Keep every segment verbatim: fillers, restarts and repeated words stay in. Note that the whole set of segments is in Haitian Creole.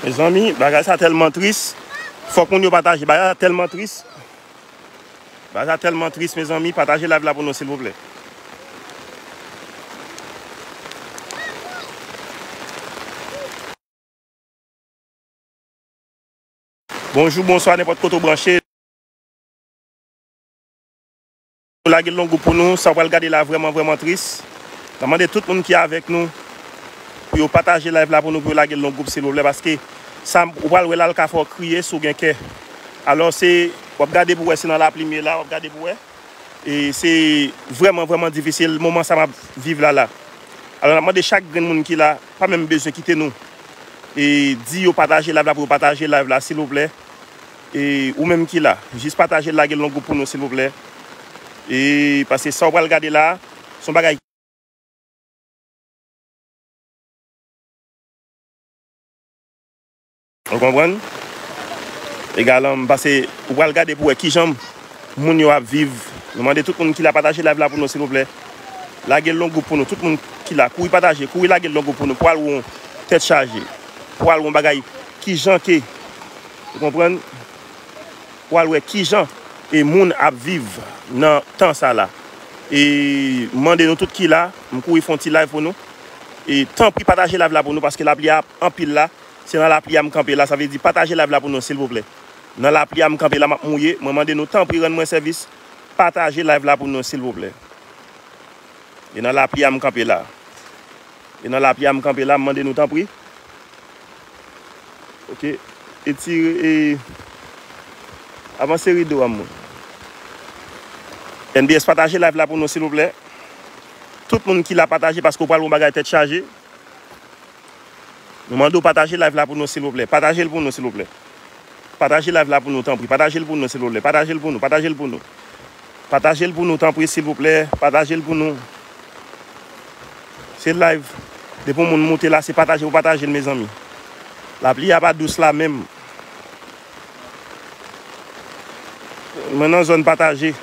Mezanmi, bagay sa tèlman tris. Fòk moun yo pataje. Bagay sa tèlman tris. Bagay sa tèlman tris, mezanmi. Pataje live la pou nou, silvouplè. Bonjou, bonswa, nenpòt kote w branche. Nou lage l nan gwoup pou nou, sa w pral gade la vrèman, vrèman tris. N ap mande tout moun ki avèk nou pou yo pataje live la pou nou, pou yo lage l nan gwoup, silvouplè, paske sa, ou pral wè la, l ka fè w kriye si w gen kè. Alò, se, w ap gade pou wè, se nan lapli m ye la, w ap gade pou wè. E se vrèman, vrèman difisil, moman sa m ap viv la, la. Alò, n ap mande chak grenn moun ki la, pa menm bezwen kite nou. E di yo pataje live la pou yo pataje live la, silvouplè. E ou menm ki la, jis pataje l, lage l nan gwoup pou nou, silvouplè. E paske sa w pral gade la, se yon bagay. Ou konprann? Egal, m pase, ou pral gade pou wè kijan moun yo ap viv. Nou mande tout moun ki la pataje live la pou nou, silvouplè. Lage l nan gwoup pou nou. Tout moun ki la, kouri pataje, kouri lage l nan gwoup pou nou. Pou al wè yon tèt chaje. Pou al wè yon bagay kijan ke, ou konprann? Pou al wè kijan e moun ap viv nan tan sa la. E m mande nou tout ki la, m kouri fè yon ti live pou nou. E tanpri pataje live la pou nou, paske lapli a ap anpil la. Se nan lapli a m kanpe la, sa vle di pataje live la pou nou, silvouplè. Nan lapli a m kanpe la, m ap mouye. Mwen mande nou, tanpri, rann mwen sèvis. Pataje live la pou nou, silvouplè. E nan lapli a m kanpe la. E nan lapli a m kanpe la, m mande nou, tanpri. Ok. Etire, e, avanse rido a, moun. N B S, pataje live la pou nou, silvouplè. Tout moun ki la, pataje, paske w pral wè yon bagay tèt chaje. Nou mande w pataje live la pou nou, silvouplè. Pataje l pou nou, silvouplè. Pataje live la pou nou, tanpri. Pataje l pou nou, silvouplè. Pataje l pou nou, pataje l pou nou. Pataje l pou nou, tanpri, silvouplè. Pataje l pou nou. Se live. Depi yon moun moute la, se pataje pou pataje l, mezanmi. Lapli a pa dous la menm. Mwen nan zòn pataje.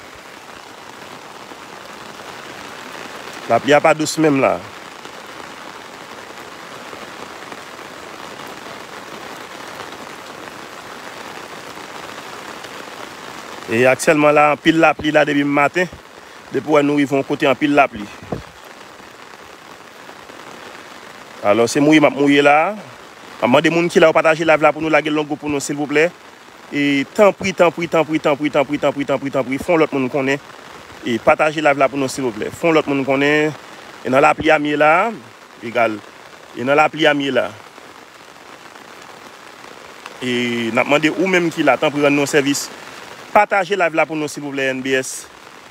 Lapli a pa dous menm la. E aktyèlman la, anpil lapli la depi maten. Depi wè nou rive yon kote anpil lapli. Alò, se mouye m ap mouye la. M ap mande moun ki la yo pataje live la pou nou, lage l nan gwoup pou nou, silvouplè. E tanpri, tanpri, tanpri, fè yon lòt moun konnen. E pataje live la pou nou, silvouplè. Fè yon lòt moun konnen. E nan lapli a m ye la, egal. E nan lapli a m ye la. E n ap mande ou menm ki la, tanpri rann nou yon sèvis. Pataje live la pou nou, silvouplè, N B S.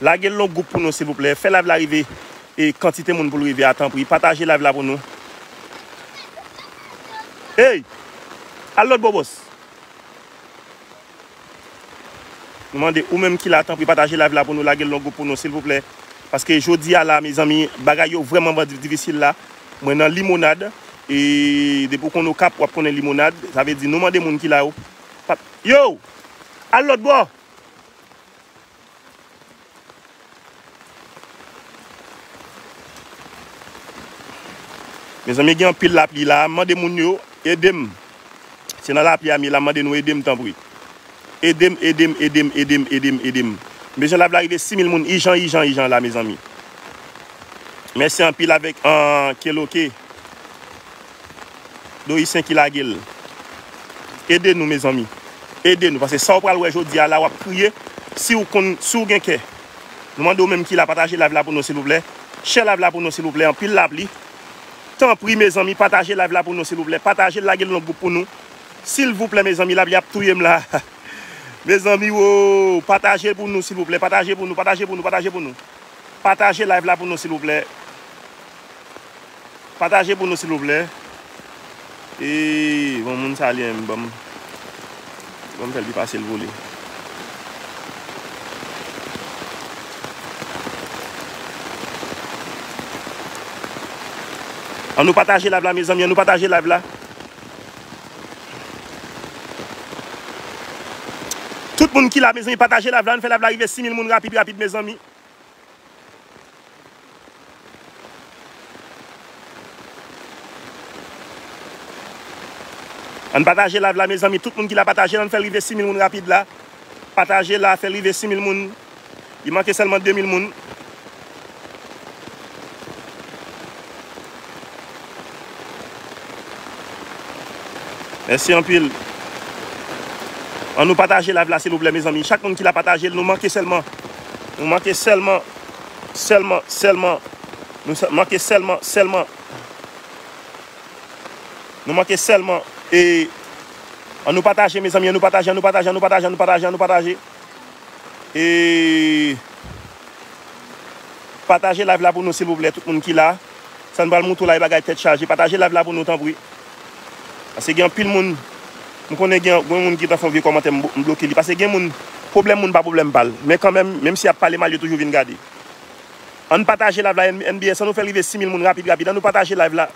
Lage l nan gwoup pou nou, silvouplè. Fè live la rive e kantite moun pou l rive a, tanpri. Pataje live la pou nou. Ey! Al lòt bò, bòs. Nou mande ou menm ki la, tanpri pataje live la pou nou, lage l nan gwoup pou nou, silvouplè. Paske jodi a la, mezanmi, bagay yo vrèman, vrèman di-, difisil la. Mwen nan Limonad, e depi w konn Okap, w ap konnen Limonad. Sa vle di, nou mande moun ki la yo. Pa-, yo! Al lòt bò! Mezanmi, gen anpil lapli la. M mande moun yo, ede m. Se nan lapli a m ye la, m mande nou ede m, tanpri. Ede m, ede m, ede m, ede m, ede m, ede m. M bezwen live la rive sis mil moun, ijan, ijan, ijan la, mezanmi. Mèsi anpil avèk, an, Keloke. Doyisyen ki lage l. Ede nou, mezanmi. Ede nou, paske sa w pral wè jodi a la, w ap kriye. Si w konn, si w gen kè. Nou mande w menm ki la, pataje live la pou nou, silvouplè. Share live la pou nou, silvouplè. Anpil lapli. Tanpri, mezanmi, pataje live la pou nou, silvouplè. Pataje l, lage l nan gwoup pou nou. Silvouplè, mezanmi, lapli ap touye m la. Mezanmi, wo, pataje l pou nou, silvouplè. Pataje pou nou, pataje pou nou, pataje pou nou. Pataje live la pou nou, silvouplè. Pataje pou nou, silvouplè. E, bon, moun sa li menm, ban m, ban m fè l pi fasil pou li. Ann nou pataje live la, mezanmi, ann nou pataje live la. Tout moun ki la, mezanmi, pataje live la, ann fè live la rive sis mil moun rapid, rapid, mezanmi. Ann pataje live la, mezanmi. Tout moun ki la, pataje l, ann fè l rive sis mil moun rapid la. Pataje la, fè l rive sis mil moun. Li manke sèlman de mil moun. Mèsi anpil. Ann nou pataje live la, silvouplè, mezanmi. Chak moun ki la, pataje l. Nou manke sèlman. Nou manke sèlman. Sèlman, sèlman. Nou sè- manke sèlman, sèlman. Nou manke sèlman. E ann nou pataje, mezanmi. Ann nou pataje, ann nou pataje, ann nou pataje, ann nou pataje, ann nou pataje. E pataje live la pou nou, silvouplè, tout moun ki la. Sa n pral moutre w la, e bagay tèt chaje. Pataje live la pou nou, tanpri. Paske gen anpil moun, m konnen gen, gen moun ki ta fè yon vye kòmantè, m, m bloke li. Paske gen moun, pwoblèm moun pa pwoblèm pa l. Men kanmenm, menm si y ap pale mal, yo toujou vin gade. Ann pataje live la, N B S, ann nou fè l rive sis mil moun rapid, rapid. Ann nou pataje live la.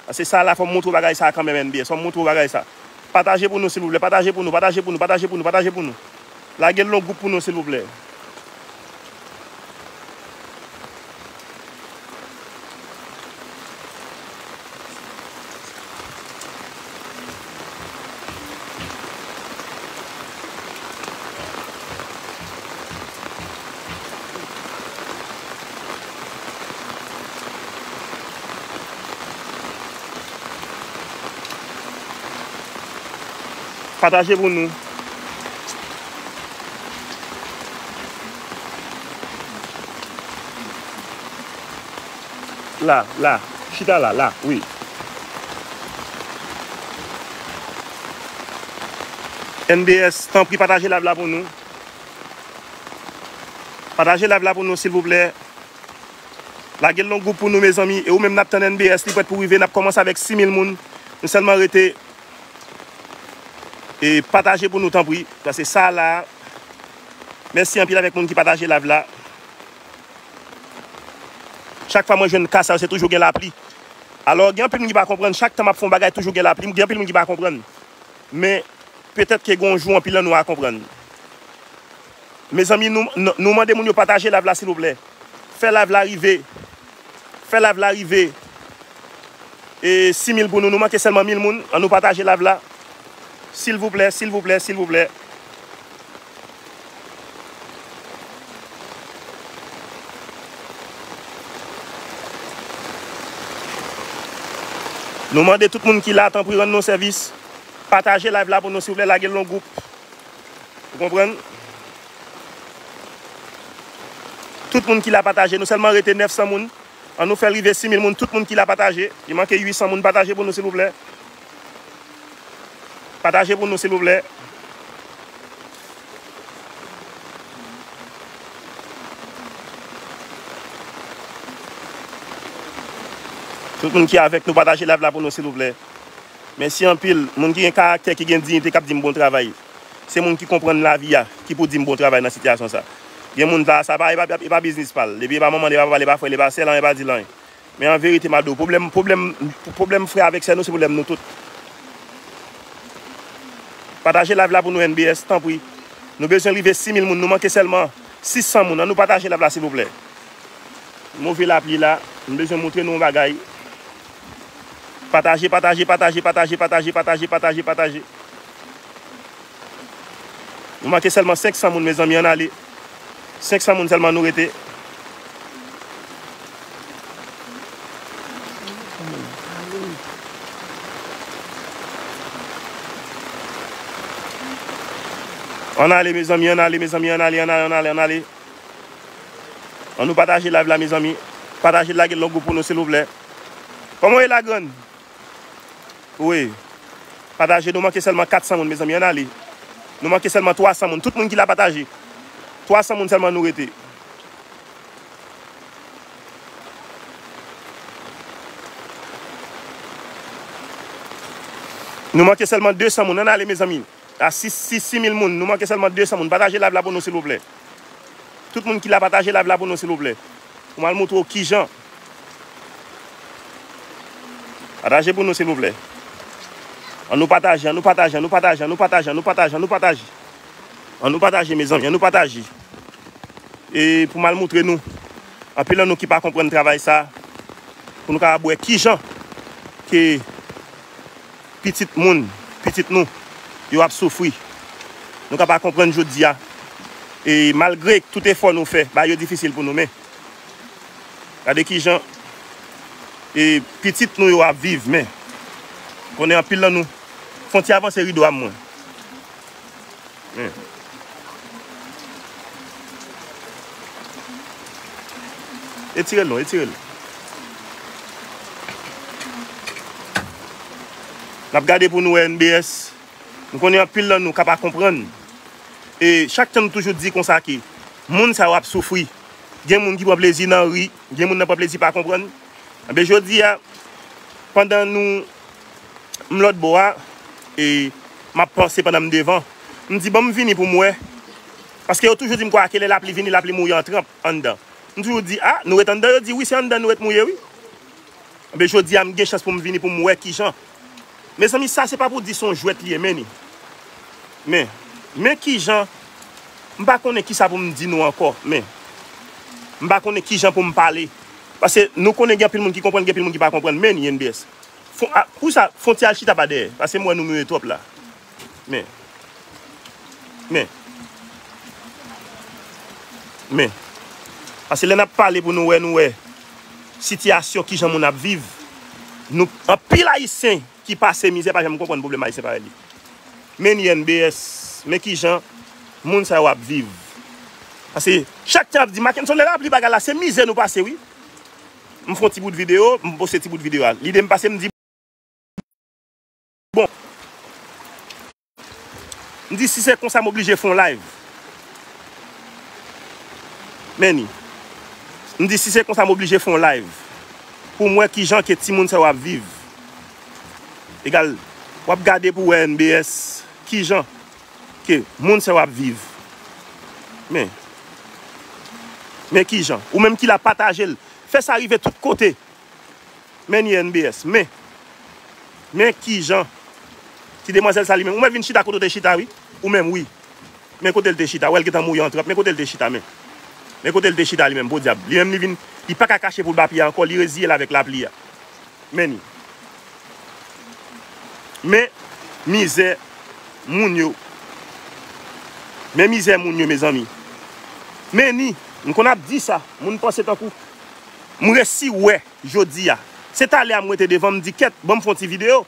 Paske sa la, fò m moutre w bagay sa kanmenm, N B S. Fò m moutre w bagay sa. Pataje pou nou, silvouplè. Pataje pou nou, pataje pou nou, pataje pou nou, pataje pou nou. Lage l nan gwoup pou nou, silvouplè. Pataje pou nou. La, la. Chita la, la, wi. N B S, tanpri pataje live la pou nou. Pataje live la pou nou, silvouplè. Lage l nan gwoup pou nou, mezanmi. E ou menm, n ap tann N B S, li prèt pou rive. N ap kòmanse avèk sis mil moun. Nou sèlman rete. E pataje pou nou, tanpri. Paske sa la. Mèsi anpil avèk moun ki pataje live la. Chak fwa mwen jwenn ka sa yo, se toujou gen lapli. Alò, gen anpil moun ki pa konprann. Chak tan m ap fè yon bagay, toujou gen lapli. Gen anpil moun ki pa konprann. Men, petèt ke gen yon jou, anpil nan nou a konprann. Mezanmi, nou, nou, nou mande moun yo pataje live la, silvouplè. Fè live la rive. Fè live la rive. E sis mil pou nou. Nou manke sèlman mil moun. Ann nou pataje live la. Silvouplè, silvouplè, silvouplè. Nou mande tout moun ki la, tanpri, rann nou sèvis. Pataje live la pou nou, silvouplè, lage l nan gwoup. Ou konprann? Tout moun ki la, pataje. Nou sèlman rete nèf san moun. Ann nou fè l rive sis mil moun. Tout moun ki la, pataje. Li manke uit san moun. Pataje pou nou, silvouplè. Pataje pou nou, silvouplè. Tout moun ki avèk nou, pataje live la pou nou, silvouplè. Mèsi anpil. Moun ki gen karaktè, ki gen diyite, k ap di m bon travay. Se moun ki konprann lavi a, ki pou di m bon travay nan sitiyasyon sa. Gen moun la, sa pa, e pa, e pa biznis pa l. Depi e pa manman l, e pa papa l, e pa frè l, e pa sè l, anyen pa di l anyen. Men an verite, m ap di w, pwoblèm, pwoblèm, pwoblèm frè avèk sè nou, se pwoblèm nou tout. Pataje live la pou nou, N B S, tanpri. Nou bezwen rive sis mil moun, nou manke sèlman sis san moun. Ann nou pataje live la, silvouplè. Move lapli la, m bezwen moutre nou yon bagay. Pataje, pataje, pataje. Nou manke sèlman senk san moun, mezanmi, ann ale. Senk san moun sèlman nou rete. Ann ale, mezanmi, ann ale, mezanmi, ann ale, ann ale, ann ale, ann ale. Ann nou pataje live la, mezanmi. Pataje l, lage l nan gwoup pou nou, silvouplè. Kòman w ye, Lagrann? Wi. Pataje, nou manke sèlman kat san moun, mezanmi. Ann ale. Nou manke sèlman twa san moun. Tout moun ki la, pataje. Twa san moun sèlman nou rete. Nou manke sèlman de san moun. Ann ale, mezanmi. A sis, sis, sis mil moun. Nou manke sèlman de san moun. Pataje live la pou nou, silvouplè. Tout moun ki la, pataje live la pou nou, silvouplè. Pou m al moutre w kijan. Pataje pou nou, silvouplè. Ann nou pataje, ann nou pataje, ann nou pataje, ann nou pataje, ann nou pataje, ann nou pataje. Ann nou pataje, mezanmi, ann nou pataje. E pou m al moutre nou, anpil nan nou ki pa konprann travay sa, pou nou kapab wè kijan ke pitit moun, pitit nou, yo ap soufri. Nou ka pa konprann jodi a. E malgre tout efò nou fè, bagay yo difisil pou nou, men gade kijan, e, pitit nou yo ap viv, men konnen anpil nan nou. Fon ti avanse rido a mwen. Men. Etire l non, etire l. N ap gade pou nou wè N B S. Nou konnen anpil nan nou ka pa konprann. E chak tan nou toujou di konsa ke moun sa yo ap soufri. Gen moun ki pran plezi nan ri, gen moun nan pran plezi pa konprann. Enben jodi a, pandan nou, m lòt bò a, e m ap panse pandan m devan, m di, "Ban m vini pou m wè." Paske yo toujou di m kwa ke lè lapli vini, lapli mouye an tranp anndan. M toujou di, "A, nou ret anndan?" Yo di, "Wi, se anndan nou ret mouye, wi." Enben jodi a, m gen chans pou m vini pou m wè kijan. Mezanmi, sa se pa pou di se yon jwèt li ye, men ni. Men, men kijan, m pa konnen kisa pou m di nou ankò, men m pa konnen kijan pou m pale. Paske nou konnen gen anpil moun ki konprann, gen anpil moun ki pa konprann, men ni N B S. Fon, a, pou sa, fon ti al chita pa dèyè, paske m wè nou mouye twòp la. Men, men, men. Paske lè n ap pale pou nou wè, nou wè sitiyasyon kijan moun ap viv. Nou, anpil Ayisyen ki pase mizè pa janm konprann pwoblèm Ayisyen parèy li. Men ni N B S, men kijan moun sa yo ap viv. Paske chak tan ap di, "Mackenson, lè lapli bagay la, se mizè nou pase, wi." M fè yon ti bout videyo, m poste ti bout videyo a. Lide m pase, m di, bon. M di, "Si se konsa, m oblije fè yon live." Men ni. M di, "Si se konsa, m oblije fè yon live pou m wè kijan ke timoun sa yo ap viv." Egal, w ap gade pou wè N B S, kijan ke moun sa yo ap viv. Men, men kijan. Ou menm ki la, pataje l. Fè sa rive tout kote. Men ni N B S. Men, men kijan. Ti demwazèl sa li menm. Ou mèt vin chita kote w te chita, wi. Ou menm, wi. Men kote l te chita. Wè l gentan mouye an tranp. Men kote l te chita, men. Men kote l te chita li menm, podyab. Li menm, li vin, li pa ka kache pou l ba pye a ankò. Li reziye l avèk lapli a. Men ni. Men mizè moun yo. Men mizè moun yo, mezanmi. Men ni. M konn ap di sa. Moun panse tankou m resi wè jodi a. Se talè a m rete devan, m di, "Kèt, ban m fè yon ti videyo."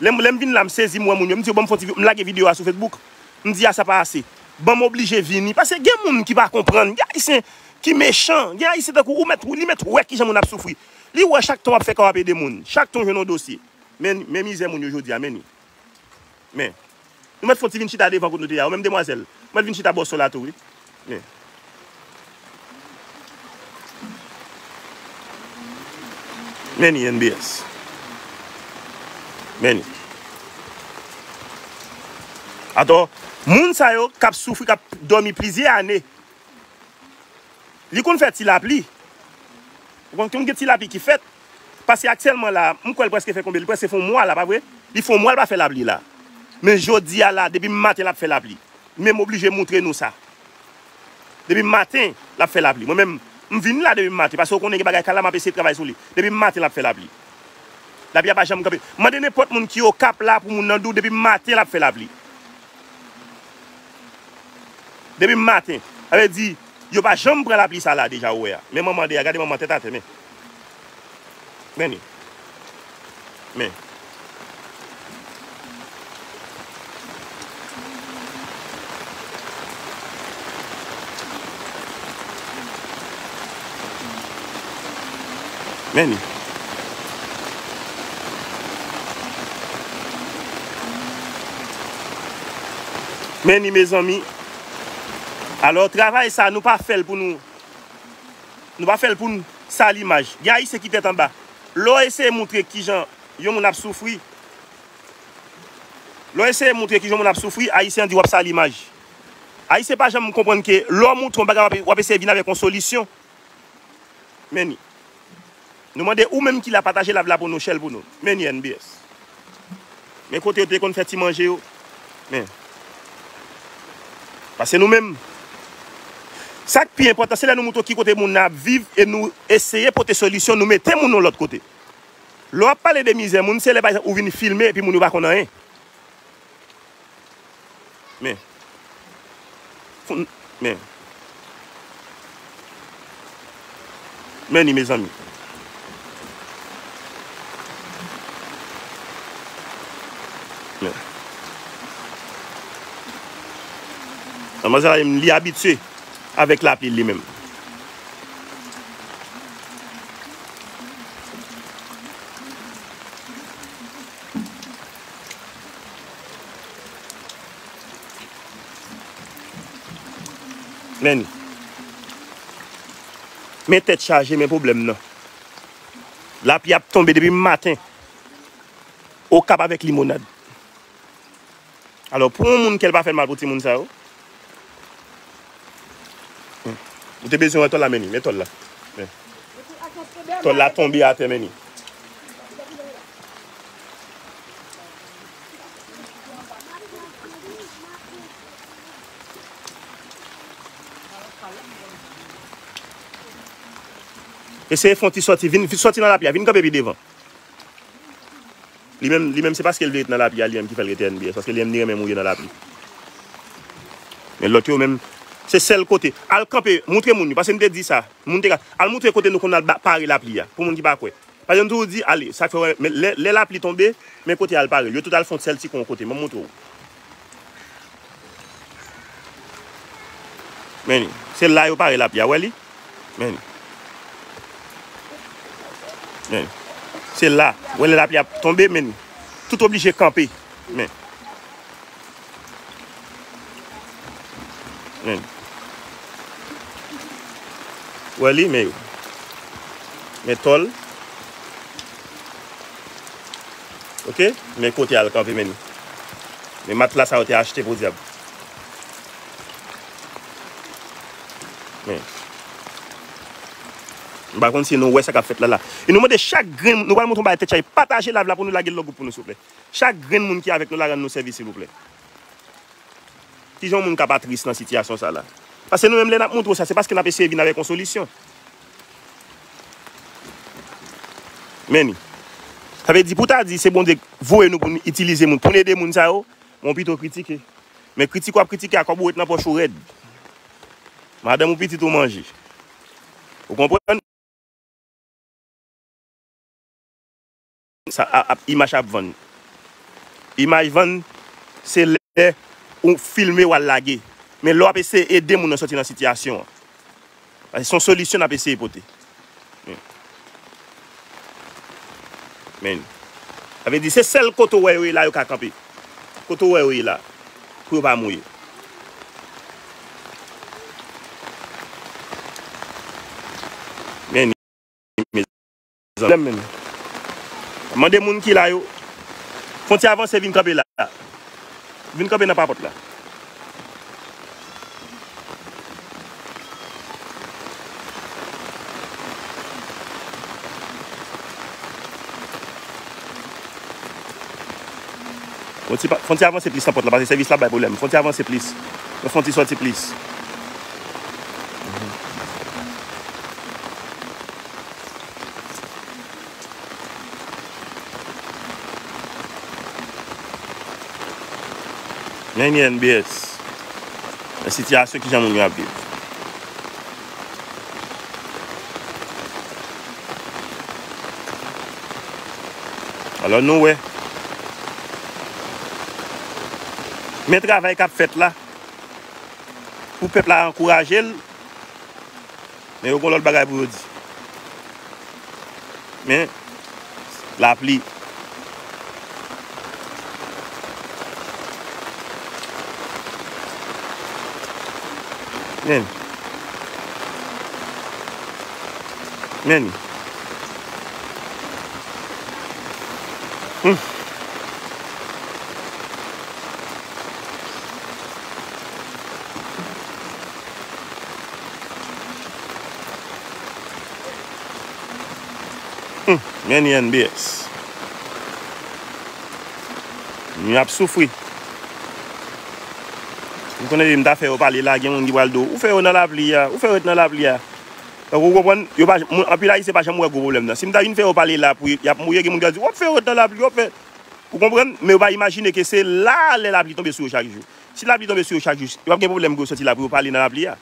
Lè m, lè m vin la, m sezi, m wè moun yo. M di yo, "Ban m fè yon ti videyo." M lage videyo a sou Facebook. M di, "A, sa pa ase." Ban m oblije vini. Paske gen moun ki pa konprann. Gen Ayisyen ki mechan. Gen Ayisyen tankou ou mèt, li mèt wè kijan moun ap soufri. Li wè chak tan w ap fè ka w ap ede moun. Chak tan w jwenn yon dosye. Men, men mizè moun yo jodi a, men ni. Men. Nou mèt fè yon ti vin chita devan kote nou te a. Ou menm demwazèl. Ou mèt vin chita bò sò la tou, wi. Men. Men ni N B S. Men ni. Atò, moun sa yo k ap soufri, k ap dòmi plizyè ane. Li konn fè ti lapli. Ou konn, konn gen ti lapli ki fèt. Paske aktyèlman la, m kwè l prèske fè konbyen? Li prèske fè yon mwa la, pa vre? Li fè yon mwa l pa fè lapli la. Men jodi a la, depi maten l ap fè lapli. Men m oblije moutre nou sa. Depi maten, l ap fè lapli. Mwen menm, m vin la depi maten, paske w konnen gen bagay kay la, m ap eseye travay sou li. Depi maten, l ap fè lapli. Lapli a pa janm kanpe. Mande nenpòt moun ki Okap la pou moun nan di w, depi maten, l ap fè lapli. Depi maten. Sa vle di, yo pa janm pran lapli sa la deja, ou wè a. Men manman de a, gade manman tèt atè, men. Men ni. Men. Men ni. Men ni, mezanmi. Alò, travay sa, nou pa fè l pou nou. Nou pa fè l pou n sal imaj. Gen Ayisyen ki tèt anba. Lè w eseye moutre kijan yon moun ap soufri, lè w eseye moutre kijan yon moun ap soufri, Ayisyen an di w ap sal imaj. Ayisyen pa janm konprann ke lè w moutre yon bagay, w ap, w ap eseye vin avèk yon solisyon. Men ni. Nou mande ou menm ki la pataje live la pou nou, share l pou nou. Men ni N B S. Men kote yo te konn fè ti manje yo. Men. Paske nou menm, sa k pi enpòtan, se lè nou moutre w ki kote moun nan ap viv e nou eseye pote solisyon, nou mete moun yon lòt kote. Lè w ap pale de mizè moun, se lè, pa egzanp, ou vin filme epi moun yo pa konn anyen. Men. Foun-, men. Men ni, mezanmi. Men. Manmzèl la, li abitye avèk lapli li menm. Men ni. Men tèt chaje, men pwoblèm nan. Lapli ap tonbe depi maten. Okap avèk Limonad. Alò, pou yon moun kè l pa fè l mal pou timoun sa yo, hmm, ou te bezwen wè tòl la, men ni, men tòl la. Men. Tòl la tonbe atè, men ni. Eseye fè yon ti sòti, vin, vin sòti nan lapli a, vin kanpe pi devan. Li menm, li menm se paske l vle ret nan lapli a, li menm ki fè l rete N B S, paske li menm li renmen mouye nan lapli. Men lòt yo menm, se sèl kote. Al kanpe, moutre moun yo, paske m te di sa. Moun te ka, al moutre kote nou konn al ba-, pare lapli a, pou moun ki pa kwè. Paske m toujou di, ale, sa k fè wè, men lè, lè lapli tonbe, men kote al pare l. Yo tout al fè yon sèl ti kwen yon kote, m ap moutre w. Men ni, se la yo pare lapli a, wè li? Men ni. Men ni. Se la, wè lè lapli ap tonbe, men ni. Tout oblije kanpe. Men. Men. Wè li, men yo. Men tòl. Oke? Men kote al kanpe, men ni. Men matla sa yo te achte podyab. Men. M pa konn si nou wè sa k ap fèt la la. E nou mande chak grenn, nou pral montre yon bagay tèt chaje, pataje live la pou nou lage l lòt gwoup pou nou, silvouplè. Chak grenn moun ki avèk nou la, rann nou sèvis, silvouplè. Kijan yon moun ka pa tris nan sitiyasyon sa la? Paske nou menm, lè n ap montre w sa, se paske n ap eseye vin avèk yon solisyon. Men ni. Sa vle di, pou ta di, se Bondye k voye nou pou n itilize moun, pou n ede moun sa yo, men w pito kritike. Men kritik w ap kritike a, kòb ou ret nan pòch ou rèd. Madanm ou, pitit ou manje. Ou konprann? Sa, a, a, imaj ap vann. Imaj vann, se lè ou filme, w al lage. Men lè w ap eseye ede moun nan sòti nan sitiyasyon an. Paske se yon solisyon n ap eseye pote. Men. Men. Sa vle di, se sèl kote w wè yo ye la, yo ka kanpe. Kote w wè yo ye la. Pou yo pa mouye. Men. Zanmi m menm. Mande moun ki la yo. Fon ti avanse, vin kanpe la. Vin kanpe nan papòt la. Fon ti pa-, fon ti avanse plis nan pòt la, paske sèvis la bay pwoblèm. Fon ti avanse plis. Fon ti sòti plis. Men ni N B S. Nan sitiyasyon kijan moun yo ap viv. Alò, nou wè. Men travay k ap fèt la. Pou pèp la ankouraje l. Men yo gon lòt bagay pou yo di. Men, lapli. Men. Men. Hmm. Hmm, men ni N B S. Nou ap soufri. M konnen depi m ta fè yo pale la, gen moun ki pral di w, ou fè yo nan lapli a, ou fè yo ret nan lapli a. Donk, ou konprann, yo pa, moun, anpil Ayisyen pa janm wè gwo pwoblèm nan. Si m ta vin fè yo pale la pou y ap mouye, gen moun ki pral di, w ap fè yo ret nan lapli, w ap fè. Ou konprann? Men yo pa imajine ke se la lè lapli tonbe sou yo chak jou. Si lapli tonbe sou yo chak jou, yo p ap gen pwoblèm pou yo soti la pou yo pa ale nan lapli a.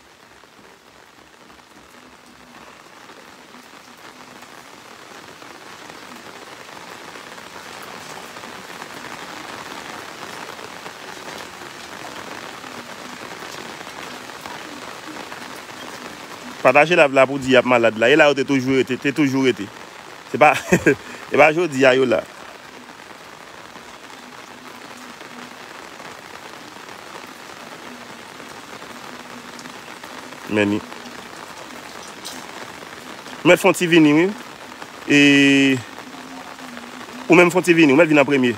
Pataje live la pou di y ap malad la. E la yo te toujou rete, te toujou rete. Se pa, se pa jodi a yo la. Men ni. Ou mèt fè yon ti vini, wi. E ou menm fè yon ti vini, ou mèt vin an premye.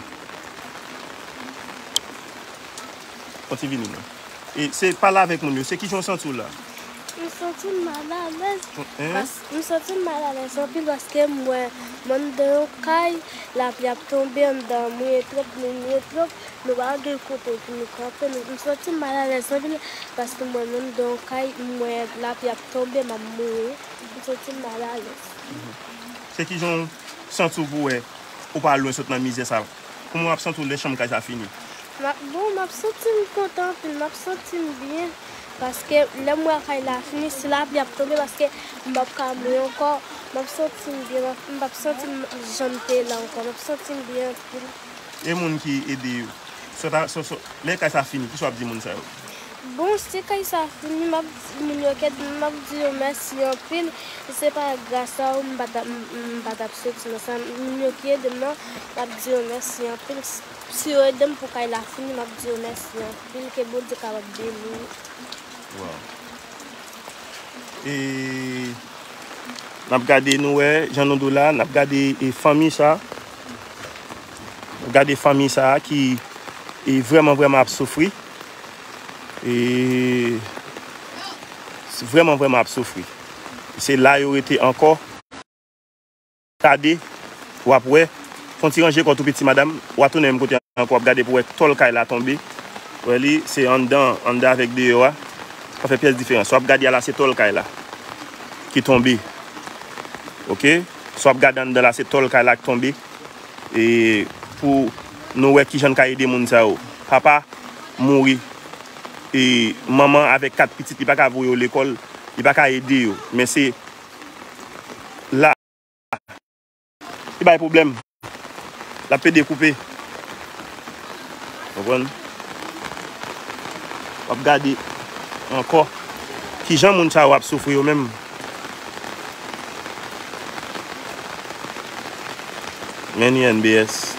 Fè yon ti vini, non. E se pale avèk moun yo, se kijan w santi w la? M santi m malalèz. Hein? Pas, m santi m malalèz anpil paske m wè m anndan yon kay, lapli ap tonbe, anndan an mouye twòp, nou mouye twòp, nou pa gen kote pou nou kanpe. Nou, m santi m malalèz anpil paske m wè m anndan yon kay, m wè lapli ap tonbe, m ap mouri. M santi m malalèz. Se kijan w santi w pou wè ou pa lwen sot nan mizè sa? Kòman w ap santi w lè chanm kay sa fini? M ap, bon, m ap santi m kontan anpil, m ap santi m byen. Paske lè m wè kay la fini, si lapli ap tonbe, paske m p ap ka mouri ankò, m ap santi m byen, m p ap santi m jan m te ye la ankò, m ap santi m byen anpil. E moun ki ede yo? Sot a, sot, sot, lè kay sa fini, kisa w ap di moun sa yo? Bon, si kay sa fini, m ap di moun yo ki ede m, m ap di yo mèsi anpil. Si se pa gras a ou, m pa t ap, m, m pa t ap soti nan sa. Moun yo ki ede m nan, m ap di yo mèsi anpil. Si yo ede m pou kay la fini, m ap di yo mèsi anpil. Ke Bondye kapab beni nou. Wow. E n ap gade, nou wè, jan nou di w la, n ap gade, e, fanmi sa. N ap gade fanmi sa ki, e, vrèman, vrèman ap soufri. E, vrèman, vrèman ap soufri. Se la yo rete ankò. Gade, w ap wè. Fè yon ti ranje kò w tou piti, madanm. W a tounen menm kote ankò, w ap gade pou w wè tòl kay la tonbe. Wè li, se anndan, anndan avèk deyò a. Pa fè pyès diferans. Sa w ap gade a la, se tòl kay la ki tonbe. Oke? Sa w ap gade anndan la, se tòl kay la ki tonbe. E pou nou wè kijan n ka ede moun sa yo. Papa mouri. E manman avèk kat pitit, li pa ka voye yo lekòl. Li pa ka ede yo. Men se la. Li bay pwoblèm. L ap pede koupe. Konprann? W ap gade ankò kijan moun sa yo ap soufri yo menm. Men ni N B S.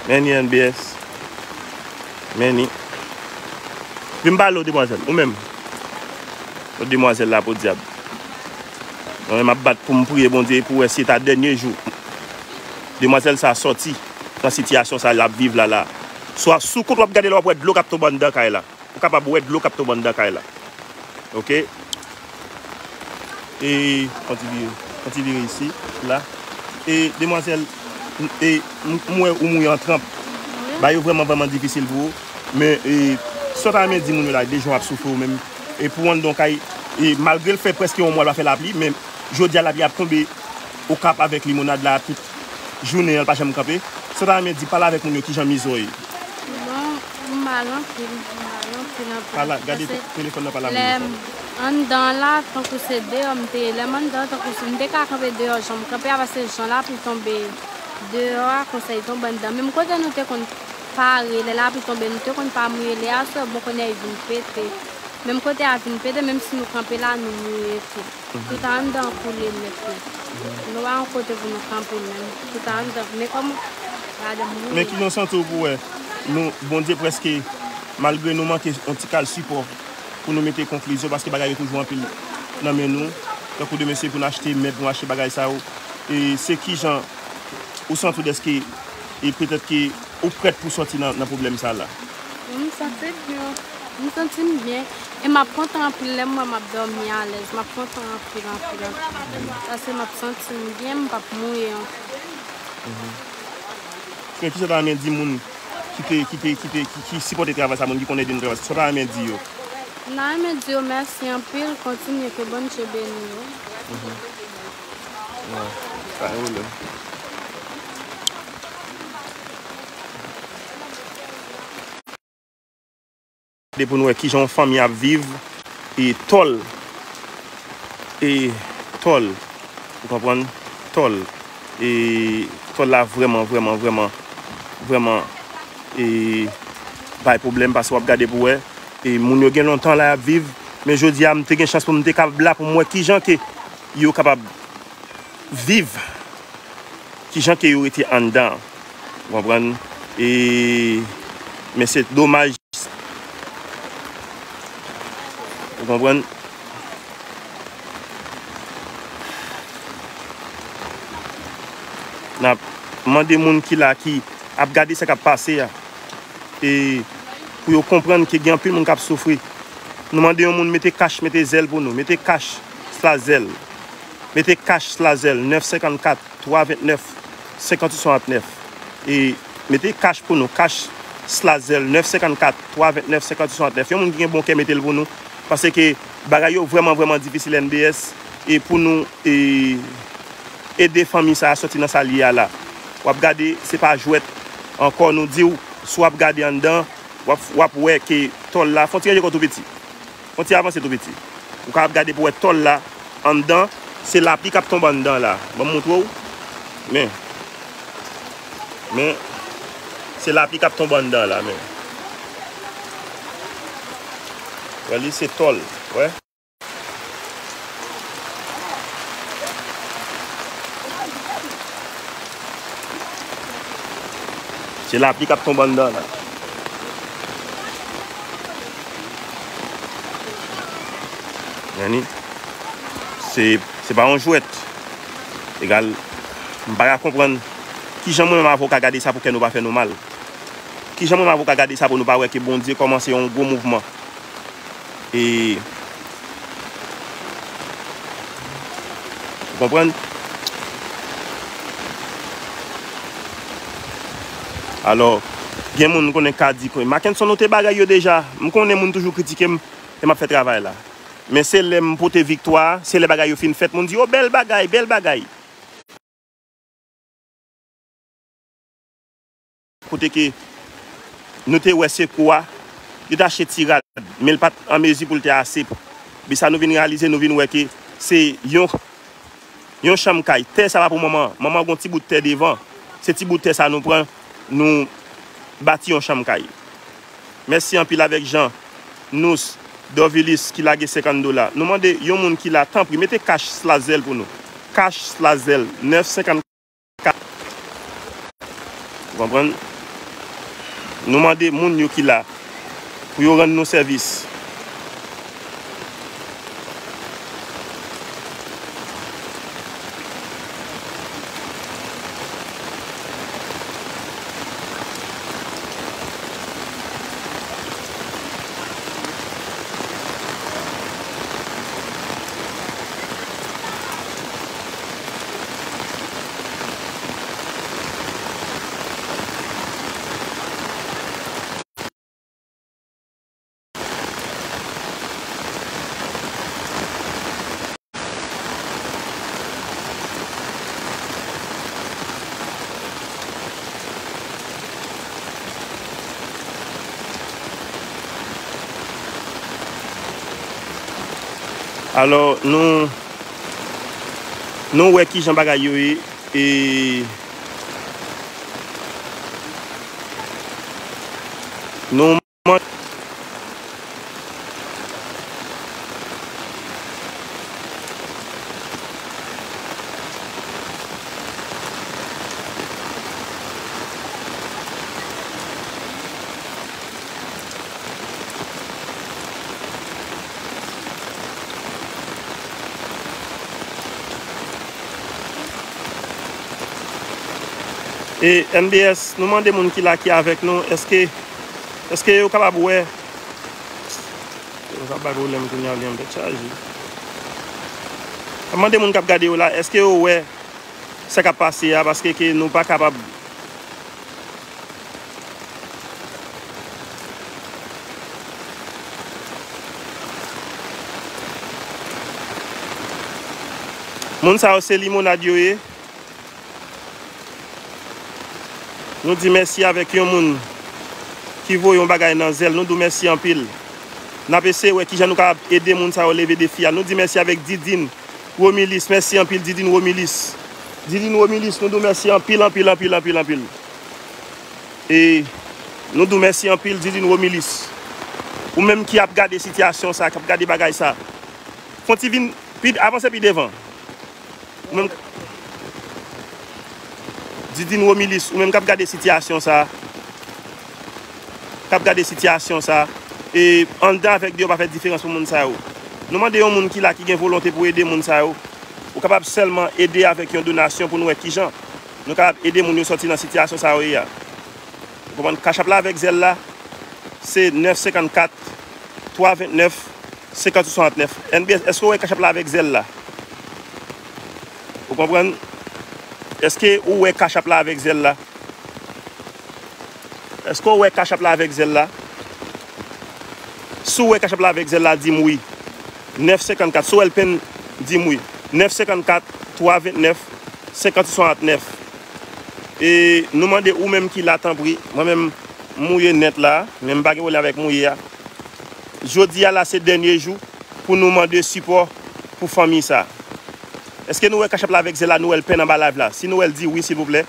Men ni N B S. Men ni. Vin m pale w, demwazèl. Ou menm. Ou demwazèl la, podyab. Mwen menm, m ap bat pou m priye Bondye pou wè si e ta dènye jou demwazèl sa a sòti nan sitiyasyon sa a l ap viv la, la. Swa sou kont w ap gade la, w ap wè dlo k ap tonbe anndan kay la. Ou kapab wè dlo k ap tonbe anndan kay la. Oke? E, on ti vire, on ti vire isi, la. E, demwazèl, e, m, m wè ou mouye an tranp. Bagay yo vrèman, vrèman difisil pou ou. Men, e, sa w ta renmen di moun yo la, de jan w ap soufri ou menm. E pou w anndan yon kay, e, malgre l fè prèske yon mwa l pa fè lapli, men jodi a lapli ap tonbe Okap avèk Limonad la, tout jounen an, l pa janm kanpe. Sa w ta renmen di, pale avèk moun yo, kijan mizè w ye? Bon, m mal anpil, m mal anpil, anpil. Pale, gade telefòn nan, pale avèk moun yo. Anndan la, tankou se deyò m te ye. Lè m anndan, tankou se, m te ka kanpe deyò, jan m kanpe a, paske jan lapli tonbe deyò a, konsa l tonbe anndan. Menm kote nou te konn pare, lè lapli tonbe, nou te konn pa mouye. Lè a sou bon kounye a, li vin pete. Menm kote a vin pete, menm si nou kanpe la, nou mouye tou. Tout anndan koule nèt wi. Nou pa yon kote pou nou kanpe menm. Tout anndan. Men kòman? Gade m mouye. Men kijan w santi w pou wè nou, Bondye prèske, malgre nou manke yon ti kal sipò pou nou mete konklizyon, paske bagay yo toujou anpil nan men nou. Tankou demen se pou n achte mèb, nou achte bagay sa yo. E se kijan ou santi w dèske, e petèt ke ou prèt pou sòti nan, nan pwoblèm sa la? M santi m byen. M santi m byen. E m ap kontan anpil lè m wè m ap dòmi alèz. M ap kontan anpil, anpil, anpil. Paske m ap santi m byen, m p ap mouye ankò. Men kisa w ta renmen di moun ki te, ki te, ki te, ki, ki sipòte travay sa, moun ki konn ede nou travay sa? Sa w ta renmen di yo? M ta renmen di yo mèsi anpil, kontinye, ke Bondye beni yo. Mhm. Non, pa gen pwoblèm. Pou nou wè kijan yon fanmi ap viv, e tòl, e tòl, ou konprann? Tòl, e tòl la vrèman, vrèman, vrèman, vrèman, e bay pwoblèm, paske w ap gade pou wè, e moun yo gen lontan la y ap viv, men jodi a m te gen chans pou m te kapab la pou m wè kijan ke yo kapab viv, kijan ke yo rete anndan, ou konprann? E, men se domaj, ou konprann? N ap mande moun ki la, ki ap gade sa k ap pase a, e pou yo konprann ke gen anpil moun k ap soufri. Nou mande yon moun mete kach, mete zèl pou nou. Mete kach, sla zèl. Mete kach, sla zèl, nèf senkannkat, twa vennèf, senkant uit swasantnèf. E mete kach pou nou. Kach, sla zèl, nèf senkannkat, twa vennèf, senkant uit swasantnèf. Yon moun ki gen bon kè, mete l pou nou. Paske bagay yo vrèman, vrèman difisil, N B S. E pou nou, e, ede fanmi sa a sòti nan sa l ye a la. W ap gade, se pa jwèt ankò, nou di w, si w ap gade anndan, w ap, w ap wè ke tòl la, fè yon ti ranje kò tou piti. Fè yon ti avanse tou piti. Ou kapab gade pou wè tòl la anndan, se lapli k ap tonbe anndan la. Ban m montre w. Men. Men, se lapli k ap tonbe anndan la, men. Wè li, se tòl. Wè. Se lapli k ap tonbe anndan la. Tande? Se, se pa yon jwèt. Egal, m pa ka konprann kijan mwen menm avè w ka gade sa pou kè nou pa fè nou mal. Kijan mwen menm avè w ka gade sa pou nou pa wè ke Bondye kòmanse yon gwo mouvman. E, ou konprann? Alò, gen moun m konnen ka di, Mackenson, ou te bagay yo deja. M konnen moun toujou kritike m, e m ap fè travay la. Men se lè m pote viktwa, se lè bagay yo fin fèt, moun di, "O, bèl bagay, bèl bagay." Kote ke nou te wè se kou a, yo te achte ti rad, men l pa t an mezi pou l te ase. Epi sa nou vin reyalize, nou vin wè ke se yon, yon chanm kay. Tè sa pa pou manman an. Manman an gen yon ti bout tè devan. Se ti bout tè sa nou pran, nou bati yon chanm kay. Mèsi anpil avèk Jean, Nous, Dorvilis ki lage senkant dola. Nou mande yon moun ki la, tanpri, mete kach sla zèl pou nou. Kach sla zèl, nèf senkant. Ou konprann? Nou mande moun yo ki la pou yo rann nou sèvis. Alò, nou, nou wè kijan bagay yo ye, e nou E N B S, nou mande moun ki la, ki avèk nou, èske, èske yo kapab wè, yo kapab bay pwoblèm kounye a, li anbèt chaje. N ap mande moun k ap gade yo la, èske yo wè sa k ap pase a, paske ke nou pa kapab. Moun sa yo se limonad yo ye. Nou di mèsi avèk yon moun ki voye yon bagay nan zèl. Nou di w mèsi anpil. N ap eseye wè kijan nou kapab ede moun sa yo leve defi a. Nou di mèsi avèk Didine Romilis. Mèsi anpil, Didine Romilis. Didine Romilis, nou di w mèsi anpil, anpil, anpil, anpil, anpil. E nou di w mèsi anpil, Didine Romilis. Ou menm ki ap gade sitiyasyon sa, k ap gade bagay sa. Fon ti vin, pi, avanse pi devan. Ou menm, Didine Romilis, ou menm k ap gade sitiyasyon sa, k ap gade sitiyasyon sa, e anndan avèk deyò pa fè diferans pou moun sa yo. Nou mande yon moun ki la ki gen volonte pou ede moun sa yo. Ou kapab sèlman ede avèk yon donasyon pou nou wè kijan nou kapab ede moun yo sòti nan sitiyasyon sa yo ye a. Ou konprann? Cash App la avèk Zelle la, se nèf senkannkat, twa vennèf, senkannwit swasantnèf. N B S, èske w wè Cash App la avèk Zelle la? Ou konprann? Èske ou wè Cash App la avèk Zelle la? Èske w wè Cash App la avèk Zelle la? Si w wè Cash App la avèk Zelle la, di m wi. Nèf senkannkat. Si w wè l penn, di m wi. Nèf senkannkat, twa vennèf, senkannwit swasantnèf. E nou mande ou menm ki la, tanpri, mwen menm, m mouye nèt la, men m pa gen pwoblèm avèk mouye a. Jodi a la, se dènye jou pou nou mande sipò pou fanmi sa. Èske nou wè Cash App la avèk Zelle la, nou wè l penn anba live la? Si nou wè l, di wi, silvouplè.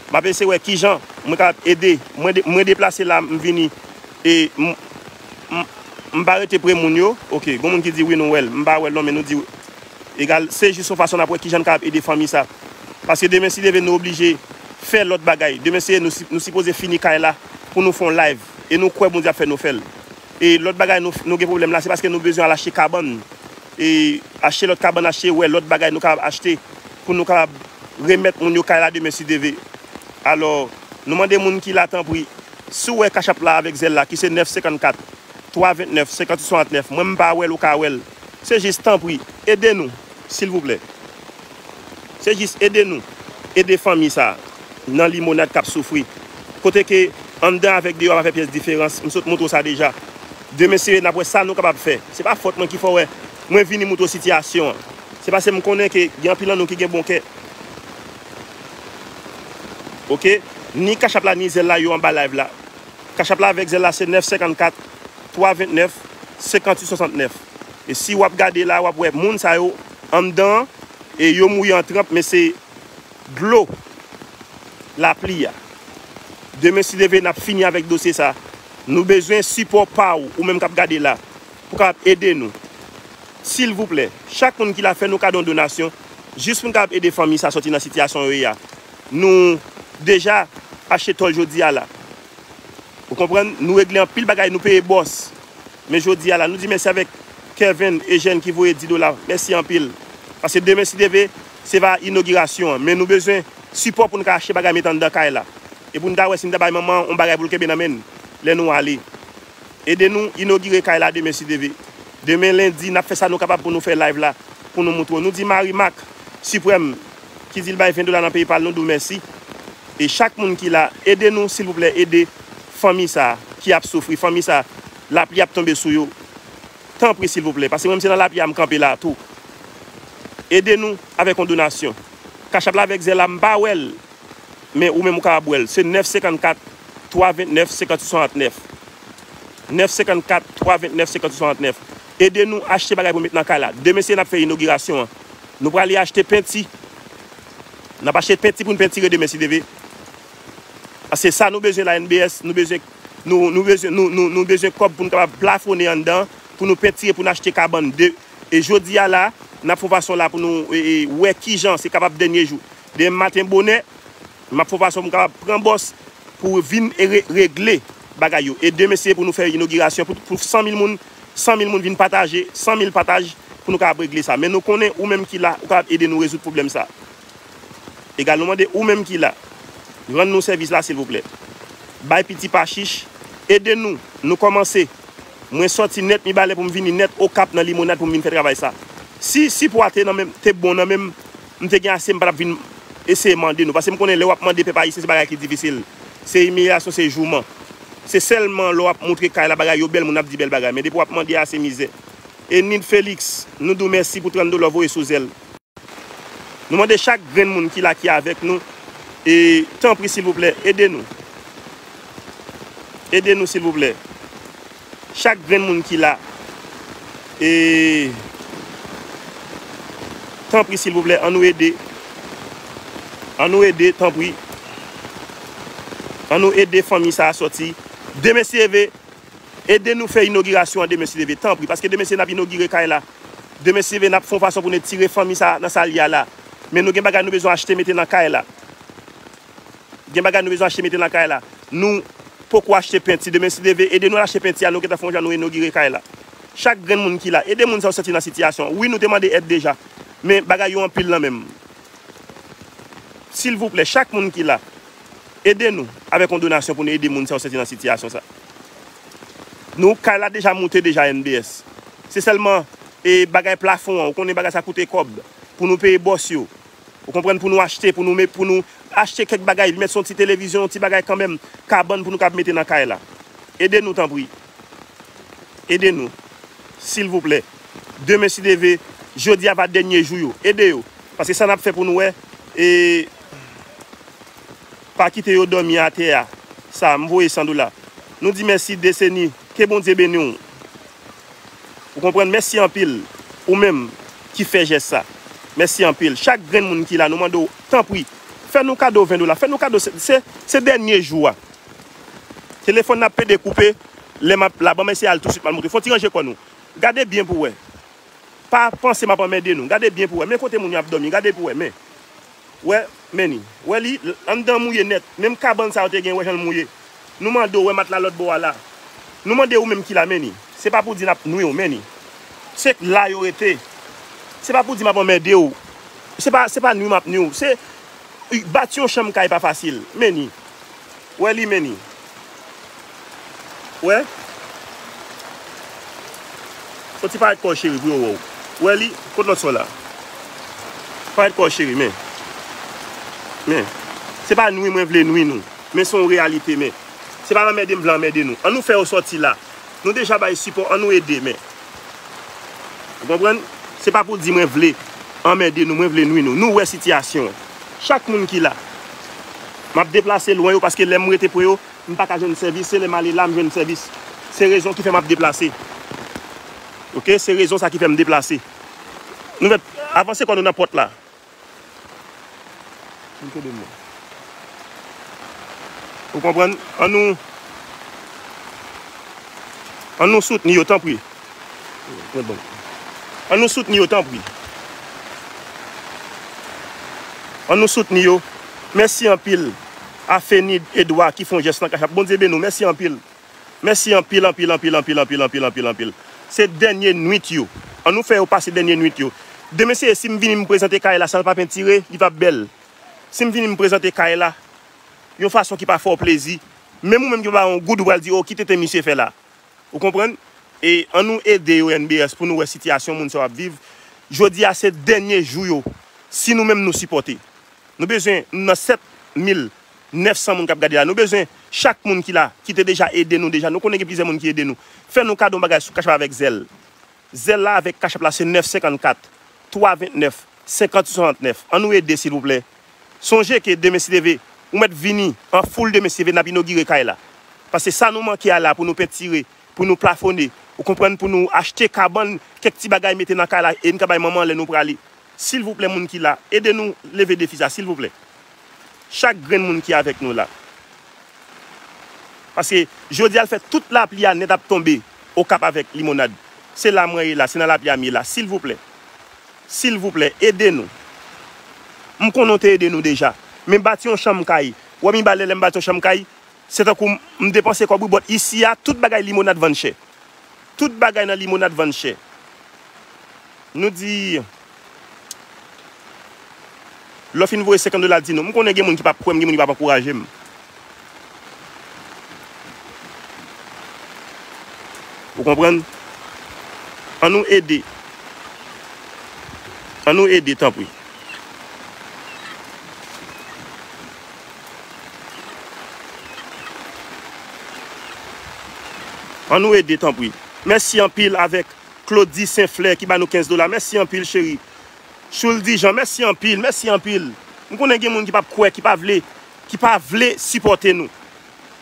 M ap eseye wè kijan mwen kapab ede. Mwen de-, mwen deplase la, m vini. E m, m, m pa rete pre moun yo. Oke, gon moun ki di wi, nou wè l. M pa wè l non, men nou di wi. Egal, se jis yon fason n ap wè kijan n kapab ede fanmi sa. Paske demen, si Dye vle, nou oblije fè lòt bagay. Demen, si nou, si-, nou sipoze fini kay la pou nou fè yon live. E nou kwè Bondye ap fè nou fè l. E lòt bagay nou, nou gen pwoblèm la, se paske nou bezwen al achte kabann. E achte lòt kabann, achte, wè, lòt bagay nou kapab achte pou nou kapab remèt moun yo kay la demen, si Dye vle. Alò, nou mande moun ki la, tanpri, si w wè Cash App la avèk Zelle la, ki se nèf senkannkat, twa vennèf, senkannwit swasantnèf, mwen m pa wè l, ou ka wè l. Se jis, tanpri, ede nou, silvouplè. Se jis ede nou, ede fanmi sa a nan Limonad k ap soufri. Kote ke anndan avèk deyò pa fè pyès diferans, m sot montre w sa deja. Demen, si Dye vle, n ap wè sa nou kapab fè. Se pa fòt mwen ki fè w wè mwen vini montre w sitiyasyon an. Se paske m konnen ke gen anpil nan nou ki gen bon kè. Oke? Ni Cash App la, ni Zelle la, yo anba live la. Cash App la avèk Zelle la, se nèf senkannkat, twa vennèf, senkannwit swasantnèf. E si w ap gade la, w ap wè moun sa yo anndan, e yo mouye an tranp, men se dlo lapli a. Demen, si Dye vle, n ap fini avèk dosye sa. Nou bezwen sipò pa w, ou menm k ap gade la, pou w kapab ede nou. Silvouplè, chak moun ki la, fè nou kado yon donasyon, jis pou n kapab ede fanmi sa sòti nan sitiyasyon yo ye a. Nou deja achte tòl jodi a la. Ou konprann? Nou regle anpil bagay, nou peye bòs. Men jodi a la, nou di mèsi avèk Kevin Eugène ki voye dis dola. Mèsi anpil. Paske demen, si Dye vle, se va inogirasyon an. Men nou bezwen sipò pou n ka achte bagay, met anndan kay la. E pou n ta wè si n ta bay manman an yon bagay pou l kenbe nan men n lè nou ale. Ede nou inogire kay la demen, si Dye vle. Demen, lendi, n ap fè sa nou kapab pou nou fè live la, pou nou montre w. Nou di Marie Marc Suprême, ki di l bay ven dola nan PayPal, nou di w mèsi. E chak moun ki la, ede nou, silvouplè, ede fanmi sa a ki ap soufri, fanmi sa a, lapli ap tonbe sou yo. Tanpri, silvouplè, paske mwen menm se nan lapli a m kanpe la tou. Ede nou avèk yon donasyon. Cash App la avèk Zelle la, m pa wè l, men ou menm ou kapab wè l. Se nèf senkannkat, twa vennèf, senkannwit swasantnèf. Nèf senkannkat, twa vennèf, senkannwit swasantnèf. Ede nou achte bagay pou met nan kay la. Demen, se n ap fè inogirasyon an. Nou prale achte penti. N ap achte penti pou n pentire demen, si Dye vle. Paske sa nou bezwen la, N B S, nou bezwen, nou, nou bezwen, nou, nou, nou bezwen kòb pou n kapab plafonnen anndan, pou nou pentire, pou n achte kabann. De, e jodi a la, n ap fè yon fason la pou nou, e, e, wè kijan se kapab dènye jou. Demen maten bonè, m ap fè yon fason pou m kapab pran bòs pou vin e re-, regle bagay yo. E demen, se pou nou fè inogirasyon pou, pou san mil moun, san mil moun vin pataje, san mil pataj pou nou kapab regle sa. Men nou konnen ou menm ki la, ou kapab ede nou rezoud pwoblèm sa. Egal, nou mande ou menm ki la, rann nou sèvis la, silvouplè. Bay piti pa chich, ede nou, nou kòmanse. Mwen sòti nèt Mibalè pou m vini nèt Okap nan Limonad pou m vin fè travay sa. Si sipò a te nan men, te bon nan men m, m te gen ase, m pa t ap vin eseye mande nou. Paske m konnen lè w ap mande pèp ayisyen, se bagay ki difisil. Se imilyasyon, se jouman. Se sèlman lè w ap montre kay la, bagay yo bèl, moun ap di bèl bagay. Men depi w ap mande a, se mizè. Enid Felix, nou di w mèsi pou trant dola w voye sou Zelle. Nou mande chak grenn moun ki la, ki avèk nou, e tanpri, silvouplè, ede nou. Ede nou, silvouplè. Chak grenn moun ki la, e tanpri, silvouplè, ann nou ede. Ann nou ede, tanpri. Ann nou ede fanmi sa a sòti. Demen, si Dye vle, ede nou fè inogirasyon an demen, si Dye vle, tanpri. Paske demen, si Dye vle, n ap inogire kay la. Demen, si Dye vle, n ap fè yon fason pou nou tire fanmi sa a nan sa l ye a la. Men nou gen bagay nou bezwen achte, mete nan kay la. Gen bagay nou bezwen achte, mete nan kay la. Nou poko achte penti. Demen, si Dye vle, ede nou al achte penti a, nou gentan fè yon jan nou inogire kay la. Chak grenn moun ki la, ede moun sa yo sòti nan sitiyasyon. Wi, nou te mande èd deja. Men bagay yo anpil nan menm. Silvouplè, chak moun ki la, ede nou avèk yon donasyon pou nou ede moun sa yo sòti nan sitiyasyon sa. Nou, kay la deja moute deja, N B S. Se sèlman, e, bagay plafon an, ou konnen bagay sa koute kòb, pou nou peye bòs yo. Ou konprann, pou nou achte, pou nou met, pou nou achte kèk bagay, met yon ti televizyon, yon ti bagay kanmenm, kabann pou nou kab mete nan kay la. Ede nou, tanpri. Ede nou. Silvouplè. Demen, si Dye vle, jodi a va dènye jou yo. Ede yo. Paske sa n ap fè pou nou wè, e pa kite yo dòmi atè a. Sa, m voye san dola. Nou di mèsi, Deseni. Ke Bondye beni w. Ou konprann? Mèsi anpil. Ou menm ki fè jès sa. Mèsi anpil. Chak grenn moun ki la, nou mande w, tanpri, fè nou kado ven dola. Fè nou kado, se, se, se dènye jou a. Telefòn nan ap pede koupe. Lè m ap la, ban m eseye al tousuit, m al montre. Fò w ti ranje kò nou. Gade byen pou w wè. Pa panse m ap anmède nou. Gade byen pou w wè. Men kote moun yo ap dòmi. Gade pou w wè. Men. Wè, men ni. Wè li, anndan mouye nèt. Menm kabann sa yo te gen, wè jan l mouye. Nou mande w, wè matla lòt bò a la. Nou mande ou menm ki la, men ni. Se pa pou di n ap nwi w, men ni. Se la yo rete. Se pa pou di m ap anmède w. Se pa, se pa nwi m ap nwi w. Se, bati yon chanm kay pa fasil. Men ni. Wè li, men ni. Wè. Soti parèt kò w, cheri, pou yo wè w. Wè li, kot lòt sa w la? Parèt kò w, cheri, men. Men. Se pa nwi mwen vle nwi nou. Men se yon reyalite, men. Se pa anmède m vle anmède nou. Ann nou fè yo sòti la. Nou deja bay sipò, ann nou ede, men. Ou konprann? Se pa pou di mwen vle anmède nou, mwen vle nwi nou. Nou wè sitiyasyon an. Chak moun ki la. M ap deplase lwen yo paske lè m rete pre yo, m pa ka jwenn sèvis. Se lè m ale la, m jwenn sèvis. Se rezon ki fè m ap deplase. Oke? Se rezon sa ki fè m deplase. Nou mèt avanse kò nou nan pòt la. Vin kote m nan. Ou konprann? Ann nou, ann nou soutni yo, tanpri. Mwen bon. Ann nou soutni yo, tanpri. Ann nou soutni yo. Mèsi anpil a Fenid Edwa ki fè yon jès nan Cash App. Bondye beni w. Mèsi anpil. Mèsi anpil, anpil, anpil, anpil, anpil, anpil, anpil, anpil. Se dènye nwit yo. Ann nou fè yo pase dènye nwit yo. Demen, se si m vini, m prezante kay la san l pa pentire, li p ap bèl. Si m vini, m prezante kay la yon fason ki pa fè w plezi, menm ou menm ki pa ba yo yon goud, ou pral di, "O, ki tenten misye fè la?" Ou konprann? E ann nou ede yo, N B S, pou nou wè sitiyasyon moun sa yo ap viv. Jodi a, se dènye jou yo. Si nou menm nou sipòte. Nou bezwen, nou nan sèt mil nèf san moun k ap gade la. Nou bezwen chak moun ki la, ki te deja ede nou deja. Nou konnen gen plizyè moun ki ede nou. Fè nou kado yon bagay sou Cash App avèk Zelle. Zelle la avèk Cash App la se nèf senkannkat, twa vennèf, senkant swasantnèf. Ann nou ede, silvouplè. Sonje ke demen, si Dye vle, ou mèt vini an foul demen, si Dye vle, n ap inogire kay la. Paske sa nou manke a la pou nou pentire, pou nou plafone, ou konprann, pou nou achte kabann, kèk ti bagay mete nan kay la e n ka bay manman lè nou prale. Silvouplè, moun ki la, ede nou leve defi sa, silvouplè. Chak grenn moun ki avèk nou la. Paske jodi a l fè tout lapli a nèt ap tonbe Okap avèk Limonad. Se la mwen ye la, se nan lapli a m ye la. Silvouplè. Silvouplè, ede nou. M konnen w te ede nou deja. Men bati yon chanm kay. Wè m iba lè lè m bati yon chanm kay, se tankou m, m depanse kòb wi, but isi a, tout bagay Limonad vann chè. Tout bagay nan Limonad vann chè. Nou di, lè w fin voye senkant dola, di nou. M konnen gen moun ki p ap kwè m, gen moun ki p ap ankouraje m. Ou konprann? Ann nou ede. Ann nou ede, tanpri. Ann nou ede, tanpri. Mèsi anpil avèk Claudy Saint Flè ki ba nou kenz dola. Mèsi anpil, cheri. Choul Dijan, mèsi anpil, mèsi anpil. M konnen gen moun ki p ap kwè, ki pa vle, ki pa vle sipòte nou.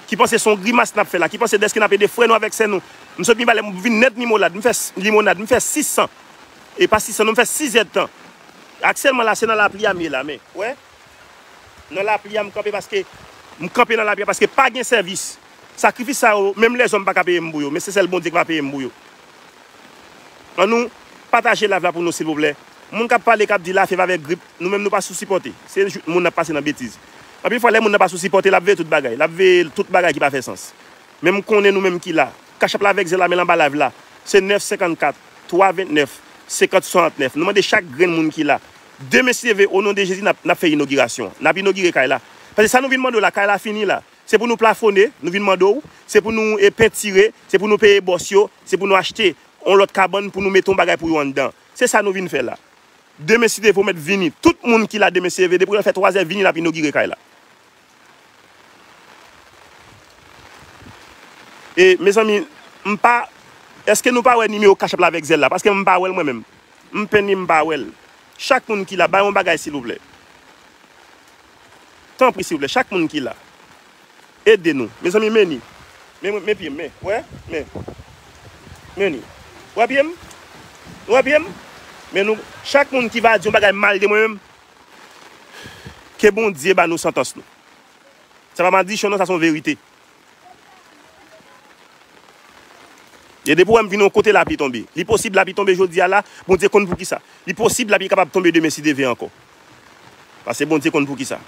Ki panse se yon grimas n ap fè la, ki panse dèske n ap ede frè nou avèk sè nou. M sot Mibalè, m vin nèt Limolad, m fè s-, Limonad, m fè sis san. E pa sis san, non, m fè sis èdtan. Aktyèlman la, se nan lapli a m ye la, men, wè. Nan lapli a, m kanpe paske, m kanpe nan lapli a paske pa gen sèvis. Sakrifis sa yo, menm lèzòm pa ka peye m pou yo, men se sèl Bondye ki va peye m pou yo. Ann nou pataje live la pou nou, silvouplè. Moun k ap pale, k ap di lafyèv avèk grip, nou menm nou pa sou sipòte. Se jou-, moun ap pase nan betiz. Anpil fwa, lè moun nan pa sou sipòte, l ap veye tout bagay. L ap veye tout bagay ki pa fè sans. Men m konnen nou menm ki la. Cash App la avèk zèl la, men l anba live la. Se nèf senkannkat, twa vennèf, senkant swasantnèf. Nou mande chak grenn moun ki la. Demen, si Dye vle, o non de Jezi, n ap, n ap fè inogirasyon. N ap inogire kay la. Paske sa nou vin mande w la, kay la fini la. Se pou nou plafone, nou vin mande w. Se pou nou, e, pentire, se pou nou peye bòs yo, se pou nou achte yon lòt kabann pou nou mete yon bagay pou yo anndan. Se sa nou vin fè la. Demen, si Dye vle, w mèt vini. Tout moun ki la demen, si Dye vle, depi lè fè twazè, vini, n ap inogire kay la. E, mezanmi, m pa, èske nou pa wè nimewo Cash App la avèk zèl la? Paske m pa wè l mwen menm. M penn li, m pa wè l. Chak moun ki la, bay yon bagay, silvouplè. Tanpri, silvouplè, chak moun ki la. Ede nou. Mezanmi, men ni. Men, men pye m, men. Wè? Men. Men ni. Wè pye m? Wè pye m? Men nou, chak moun ki va di yon bagay mal de mwen menm, ke Bondye ba nou santans nou. Sa pa madichon non, sa se yon verite. E depi w wè m vin yon kote lapli tonbe. Li posib lapli tonbe jodi a la, Bondye konn poukisa. Li posib lapli kapab tonbe demen si Dye vle ankò. Paske Bondye konn poukisa.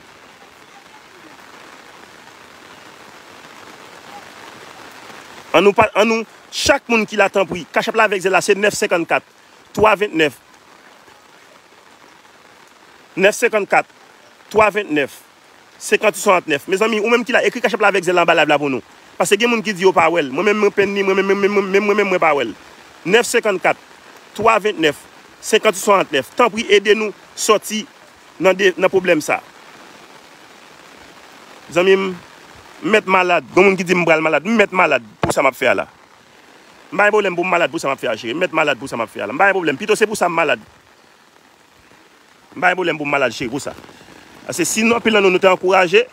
Ann nou pa, ann nou, chak moun ki la, tanpri, Cash App la avèk zèl la, se nèf senkannkat, twa vennèf. Nèf senkannkat, twa vennèf, senkant swasantnèf. Mezanmi, ou menm ki la, ekri Cash App la avèk zèl la anba live la pou nou. Paske gen moun ki di yo pa wè l. Mwen menm, mwen penn li, mwen menm, mwen menm, mwen pa wè l. Nèf senkannkat, twa vennèf, senkant swasantnèf. Tanpri, ede nou sòti nan de, nan pwoblèm sa. Zanmi m, m mèt malad. Gen moun ki di m pral malad. M mèt malad pou sa m ap fè a la. M pa gen pwoblèm pou m malad pou sa m ap fè a, cheri. M mèt malad pou sa m ap fè a la. M pa gen pwoblèm. Pito se pou sa m malad. M pa gen pwoblèm pou m malad, cheri, pou sa. Paske si nou, anpil nan nou, nou te ankouraje,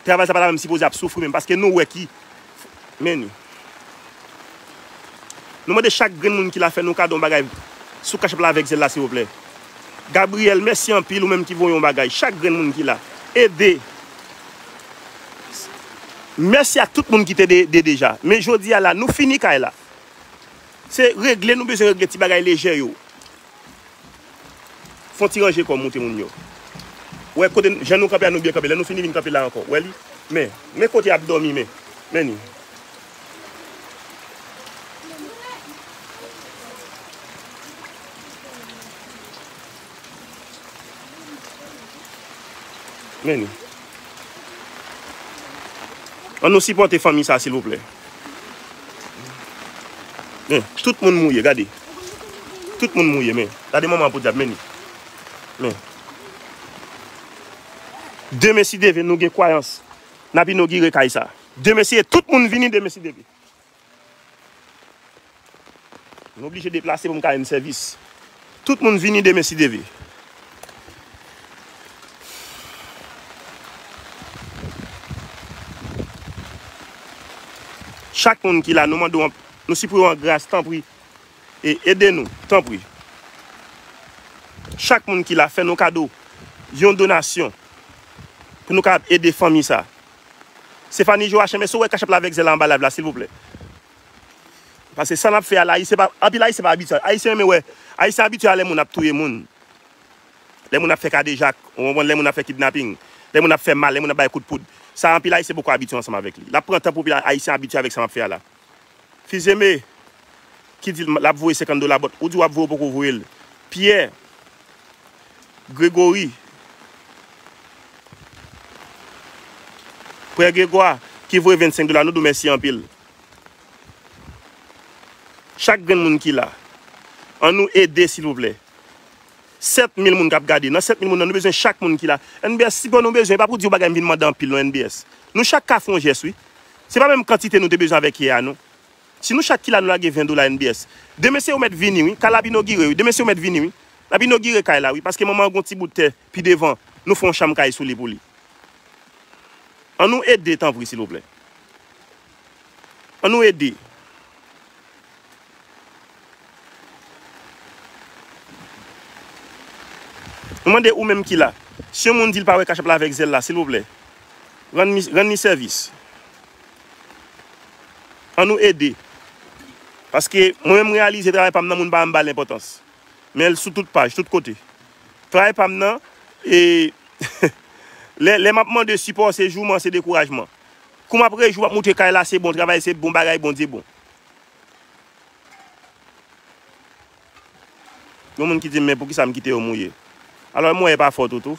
travay sa pa ta menm sipoze ap soufri menm, paske nou wè ki, men ni. Nou mande chak grenn moun ki la fè nou kado yon bagay sou Cash App la avèk zèl la, silvouplè. Gabriel, mèsi anpil, ou menm ki voye yon bagay. Chak grenn moun ki la, ede. Mèsi ak tout moun ki te de, de deja. Men jodi a la, nou fini kay la. Se regle, nou bezwen regle ti bagay lejè yo. Fè yon ti ranje kò, moute moun yo. Wè kote, jan nou kanpe a, nou byen kanpe. Lè nou fini vin kanpe la ankò. Wè li? Men, men kote y ap dòmi, men. Men ni. Men ni. Ann nou sipòte fanmi sa, silvouplè. Men, tout moun mouye, gade. Tout moun mouye, men. Gade manman an podyab, men ni. Men. Demen, si Dye vle, nou gen kwayans. N ap inogire kay sa. Demen, si tout moun vini, demen, si Dye vle. M oblije deplase pou m ka rann sèvis. Tout moun vini demen si Dye vle. Chak moun ki la, nou mande w, nou sipliye w an gras, tanpri. E ede nou, tanpri. Chak moun ki la, fè nou kado yon donasyon pou nou kapab ede fanmi sa. Stéphanie Joachim, èske w wè Cash App la avèk zèl la anba live la, silvouplè? Paske sa n ap fè a la, Ayisyen pa, anpil Ayisyen pa abitye. Ayisyen renmen wè, Ayisyen abitye a lè moun ap touye moun. Lè moun ap fè kadejak, ou konprann, lè moun ap fè kidnaping, lè moun ap fè mal, lè moun ap bay kout poud. Sa anpil Ayisyen poko abitye ansanm avèk li. L ap pran tan pou anpil Ayisyen abitye avèk sa m ap fè a la. Fizeme, ki di l ap voye senkant dola, but ou di w ap voye, w poko voye l. Pyè, Gregori, Pyè Gregwa, ki voye vennsenk dola, nou di w mèsi anpil. Chak grenn moun ki la, ann nou ede, silvouplè. Sèt mil moun k ap gade. Nan sèt mil moun nan, nou bezwen chak moun ki la. N B S, sipò nou bezwen. E pa pou di yon bagay m vin mande anpil, non, N B S. Nou chak ka fè yon jès, wi. Se pa menm kantite nou te bezwen avèk yè a, non. Si nou chak ki la, nou lage ven dola, N B S. Demen, se ou mèt vini, wi. Kay la ap inogire, wi. Demen, se ou mèt vini, wi. N ap inogire kay la, wi, paske manman an gen yon ti bout tè pi devan, nou fè yon chanm kay sou li pou li. An nou ede, tanpri, silvouplè. An nou ede. Nou mande ou menm ki la, si yon moun di l pa wè Cash App la avèk zèl la, silvouplè, rann mi, rann li sèvis. An nou ede. Paske mwen menm, m reyalize travay pa m nan, moun pa janm ba l enpòtans. Men l sou tout paj, tout kote. Travay pa m nan, e, lè, lè m ap mande sipò, se jouman, se dekourajman. Kou m ap rejwi, m ap moutre kay la se bon, travay se bon, bagay Bondye bon. Gen moun ki di m, "Men poukisa m kite yo mouye?" Alò, mwen e pa fòt ou tou.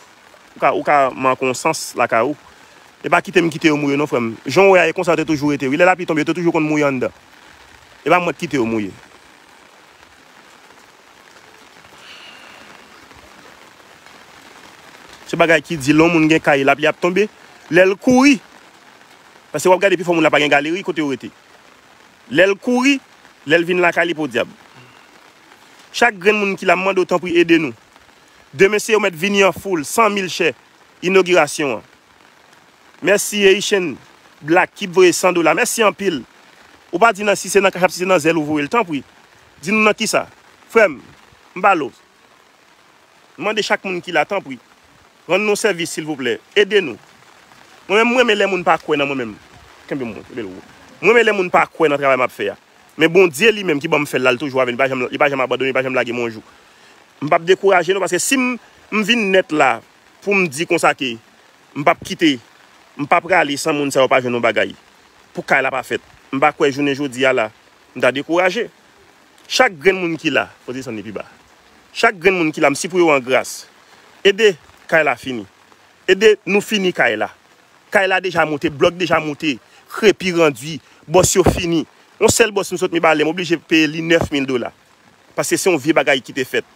Ou ka, ou ka manke yon sans lakay ou. E pa kite m kite yo mouye non, frè m. Jan w wè a, e konsa yo te toujou rete, wi. Lè lapli tonbe, yo te toujou konn mouye anndan. E pa mwen k kite yo mouye. Se bagay ki di, lè yon moun gen kay, lapli ap tonbe, lè l kouri. Paske w ap gade pifò moun la pa gen galeri kote yo rete. Lè l kouri, lè l vin lakay li, podyab. Chak grenn moun ki la, m mande w, tanpri, ede nou. Demen, se yo mèt vini an foul, san mil chè, inogirasyon an. Mèsi, Haitian Black ki voye san dola. Mèsi anpil. Ou pa di nan, si se nan Cash App, si se nan zèl ou voye l, tanpri. Di nou nan kisa. Frè m, m pale w. M mande chak moun ki la, tanpri, rann nou sèvis, silvouplè. Ede nou. Mwen menm, m renmen lè moun pa kwè nan mwen menm. Kenbe m, kenbe l wo. M renmen lè moun pa kwè nan travay m ap fè a. Men Bondye li menm ki ban m fè l la, li toujou avè m. Li pa janm, li pa janm abandone, li pa janm lage m yon jou. M p ap dekouraje non, paske si m, m vin nèt la pou m di konsa ke m p ap kite, m pa prale san moun sa yo pa jwenn yon bagay. Pou kay la pa fèt. M pa kwè jounen jodi a la, m ta dekouraje. Chak grenn moun ki la, fò desann li pi ba. Chak grenn moun ki la, m sipre yo an gras. Ede kay la fini. Ede nou fini kay la. Kay la deja monte, blòk deja monte, krepi randi, bòs yo fini. Yon sèl bòs m sot Mibalè, m oblije peye li nèf mil dola. Paske se yon vye bagay ki te fèt.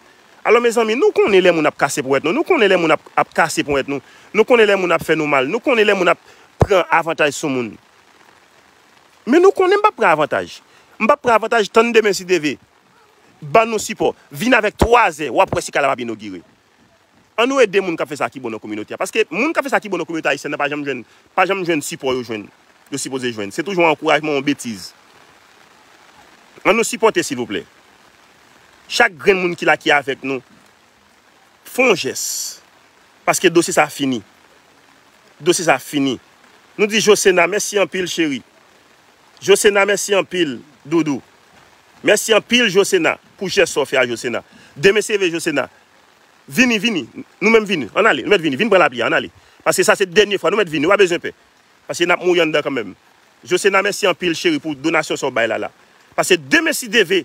Alò, mezanmi, nou konnen lè moun ap kase ponyèt nou, nou konnen lè moun ap, ap kase ponyèt nou, nou konnen lè moun ap fè nou mal, nou konnen lè moun ap pran avantaj sou moun. Men nou konnen m p ap pran avantaj. M p ap pran avantaj, tann demen si Dye vle. Ban nou sipò. Vin avèk twa zè, w ap wè si kay la p ap inogire. An nou ede moun k ap fè sa ki bon nan kominote a. Paske moun k ap fè sa ki bon nan kominote ayisyèn nan pa janm jwenn, pa janm jwenn sipò yo jwenn, yo sipoze jwenn. Se toujou yon ankourajman, yon betiz. An nou sipòte, silvouplè. Chak grenn moun ki la ki avèk nou, fè yon jès. Paske dosye sa fini. Dosye sa fini. Nou di Josena, mèsi anpil, cheri. Josena, mèsi anpil, doudou. Mèsi anpil, Josena, pou jès sa w fè a, Josena. Demen si Dye vle, Josena. Vini, vini. Nou menm vini. Ann ale. Nou mèt vini. Vin pran lapli a. Ann ale. Paske sa se dènye fwa. Nou mèt vini. Ou pa bezwen pè. Paske n ap mouri anndan kanmenm. Josena, mèsi anpil, cheri, pou donasyon sa w bay la la. Paske demen si Dye vle,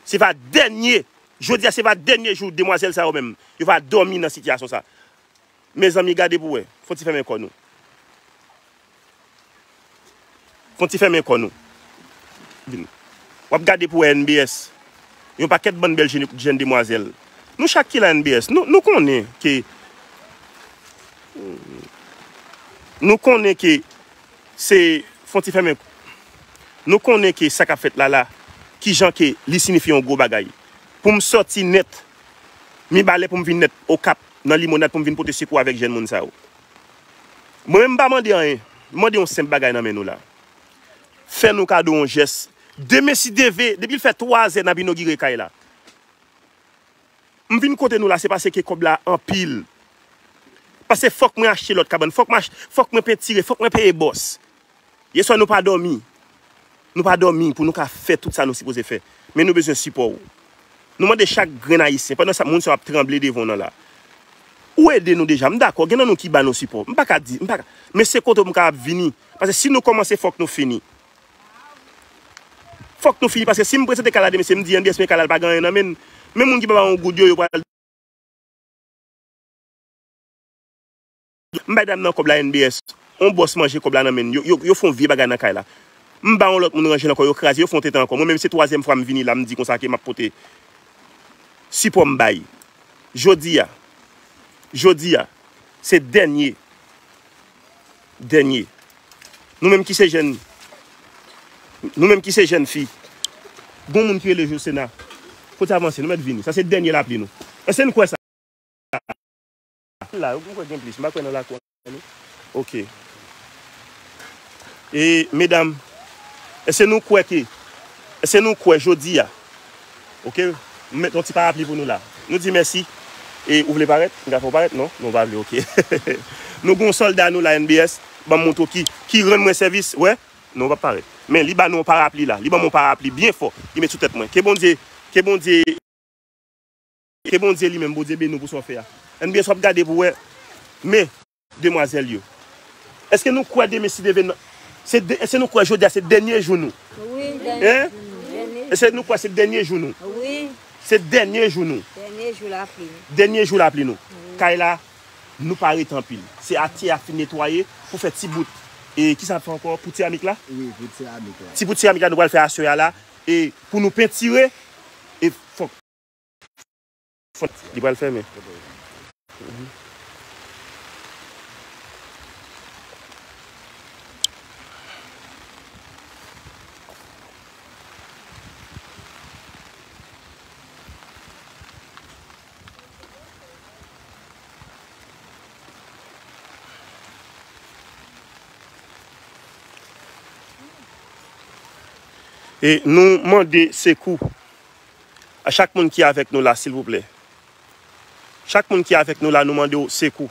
se va dènye. Jodi a, se va dènye jou demwazèl sa yo menm. Yo va dòmi nan sitiyasyon sa. Mezanmi, gade pou wè. Fò n ti fèmen kò nou. Fò n ti fèmen kò nou. Vin. W ap gade pou wè N B S. Yon pakèt bann bèl jèn, jèn demwazèl. Nou chak ki la N B S, nou, nou konnen ke, nou konnen ke se, fò n ti fèmen, nou konnen ke sa k ap fèt la la, kijan ke li siyifi yon gwo bagay. Pou m sòti nèt Mibalè, pou m vin nèt Okap, nan Limonad, pou m vin pote sekou avèk jèn moun sa yo. Mwen menm, m pa mande anyen. M mande yon senp bagay nan men nou la. Fè nou kado yon jès. Demen, si Dye vle, depi l fè twa zè n ap inogire kay la. M vin kote nou la, se paske kòb la anpil. Paske fòk mwen achte lòt kabann, fòk mwen ach-, fòk mwen pentire, fòk mwen peye bòs. Yèswa nou pa dòmi. Nou pa dòmi pou nou ka fè tout sa nou sipoze fè. Men nou bezwen sipò w. Nou mande chak grenn Ayisyen, pandan sa moun sa yo ap tranble devan w nan la. Ou ede nou deja, m dakò, gen nan nou ki ba nou sipò. M pa ka di, m pa ka. Men se kote w m ka ap vini. Paske si nou kòmanse, fòk nou fini. Fòk nou fini, paske si m prezante kay la demen, se m di N B S men kay la, l pa gen anyen nan men l. Men moun ki pa ba yon goud yo, yo pral M bay dam nan kòb la N B S. On bòs manje kòb la nan men l. Yo, yo, yo fè yon vye bagay nan kay la. M ba yon lòt moun ranje l ankò, yo kraze, yo fè yon tenten ankò. Mwen menm, se twazyèm fwa m vini la, m di konsa ke m ap pote sipò m bay. Jodi a, jodi a, se dènye, dènye. Nou menm ki se jèn, nou menm ki se jèn fi, gon moun ki rele Josena. Kote avanse, nou mèt vini. Sa se dènye lapli nou. Èske nou kwè sa? La, m kwè gen plis. M pa kwè nan lakou an, non. Ok. E, medam, èske nou kwè ke, èske nou kwè jodi a? Ok, m met yon ti parapli pou nou la. Nou di mèsi. E ou vle parèt? M ka fè w parèt? Non, non, w pa vle, ok. Nou gen yon sòlda nou la, N B S, ban m montre w ki, ki rann mwen sèvis, wè? Non, w p ap parèt. Men li ba nou yon parapli la. Li ban m yon parapli byen fò. Li met sou tèt mwen. Ke Bondye, ke Bondye, ke Bondye li menm, Bondye beni w pou sa w fè a. N B S w ap gade pou wè. Men, demwazèl yo. Èske nou kwè demen si Dye vle nan, se de, èske nou kwè jodi a se dènye jou nou? Wi, dènye Hein? Jou nou. Dènye Èske nou kwè se dènye jou nou? Wi. Se dènye jou nou. Dènye jou lapli nou. Dènye jou lapli nou. Wi. Kay la, nou pa rete anpil. Se atè a fin netwaye pou fè ti bout. E ki sa fè ankò? Pou seramik la? Wi, pou seramik la. Ti bout seramik la nou pral fè aswè a la. E pou nou pentire, e fòk Li pral fèmen. E nou mande sekou. A chak moun ki avèk nou la, silvouplè. Chak moun ki avèk nou la, nou mande w sekou.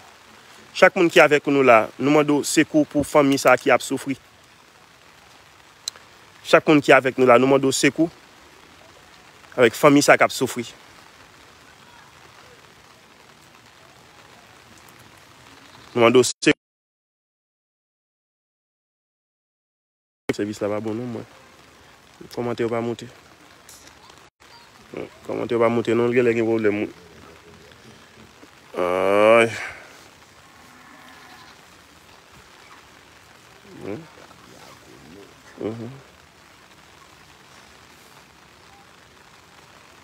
Chak moun ki avèk nou la, nou mande w sekou pou fanmi sa ki ap soufri. Chak moun ki avèk nou la, nou mande w sekou avèk fanmi sa k ap soufri. Nou mande w sekou. Sèvis la pa bon non, mwen. Kòmantè yo pa monte. Kòmantè yo pa monte non, l genlè gen pwoblèm, wi. Ay. Mhm.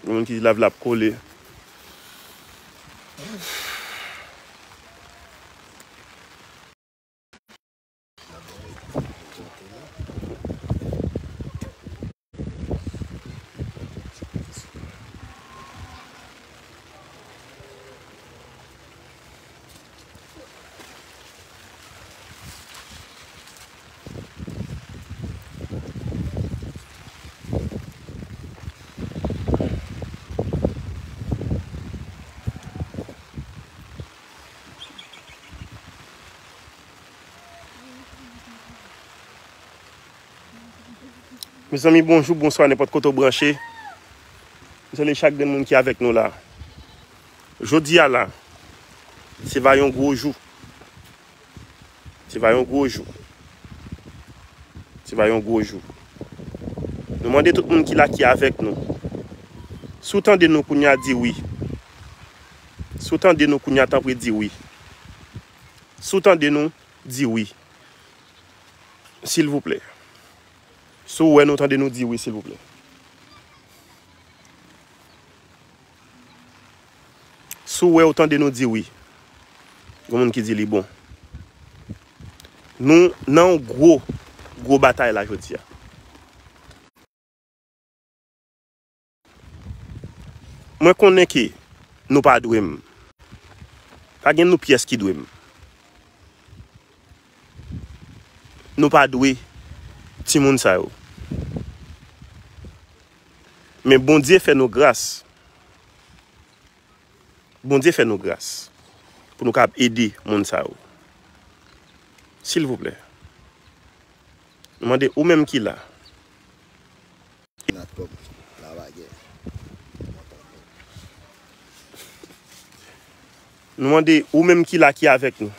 Gen moun ki di lav la ap kole. Mezanmi, bonjou, bonswa, nenpòt kote w branche. M salye chak grenn moun ki avèk nou la. Jodi a la, se va yon gwo jou. Se va yon gwo jou. Se va yon gwo jou. Nou mande tout moun ki la ki avèk nou. Si w tande nou kounye a, di wi. Si w tande nou kounye a, tanpri di wi. Si w tande nou, di wi. Silvouplè. Si w wè nou tande nou, di wi, silvouplè. Si w wè ou tande nou, di wi. Gen moun ki di li bon. Nou nan yon gwo, gwo batay la jodi a. Mwen konnen ke nou pa dwe m. Pa gen nou pyès ki dwe m. Nou pa dwe timoun sa yo. Men Bondye fè nou gras. Bondye fè nou gras pou nou kab ede moun sa yo. Silvouplè. Nou mande ou menm ki la. Nat kòb, la bagè. Nou mande ou menm ki la ki avèk nou.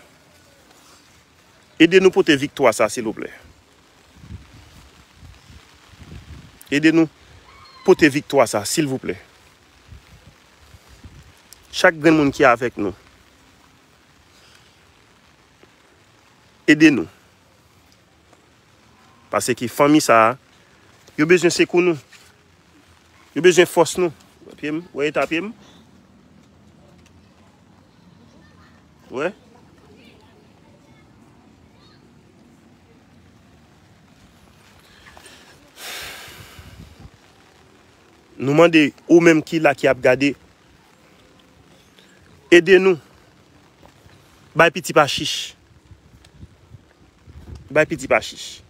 Ede nou pote viktwa sa, silvouplè. Ede nou pote viktwa sa, silvouplè. Chak grenn moun ki avèk nou, ede nou. Paske fanmi sa a, yo bezwen sekou nou. Yo bezwen fòs nou. Wè pye m? Wè eta pye m? Wè? Nou mande ou menm ki la ki ap gade, Ede nou. Bay piti pa chich. Bay piti pa chich.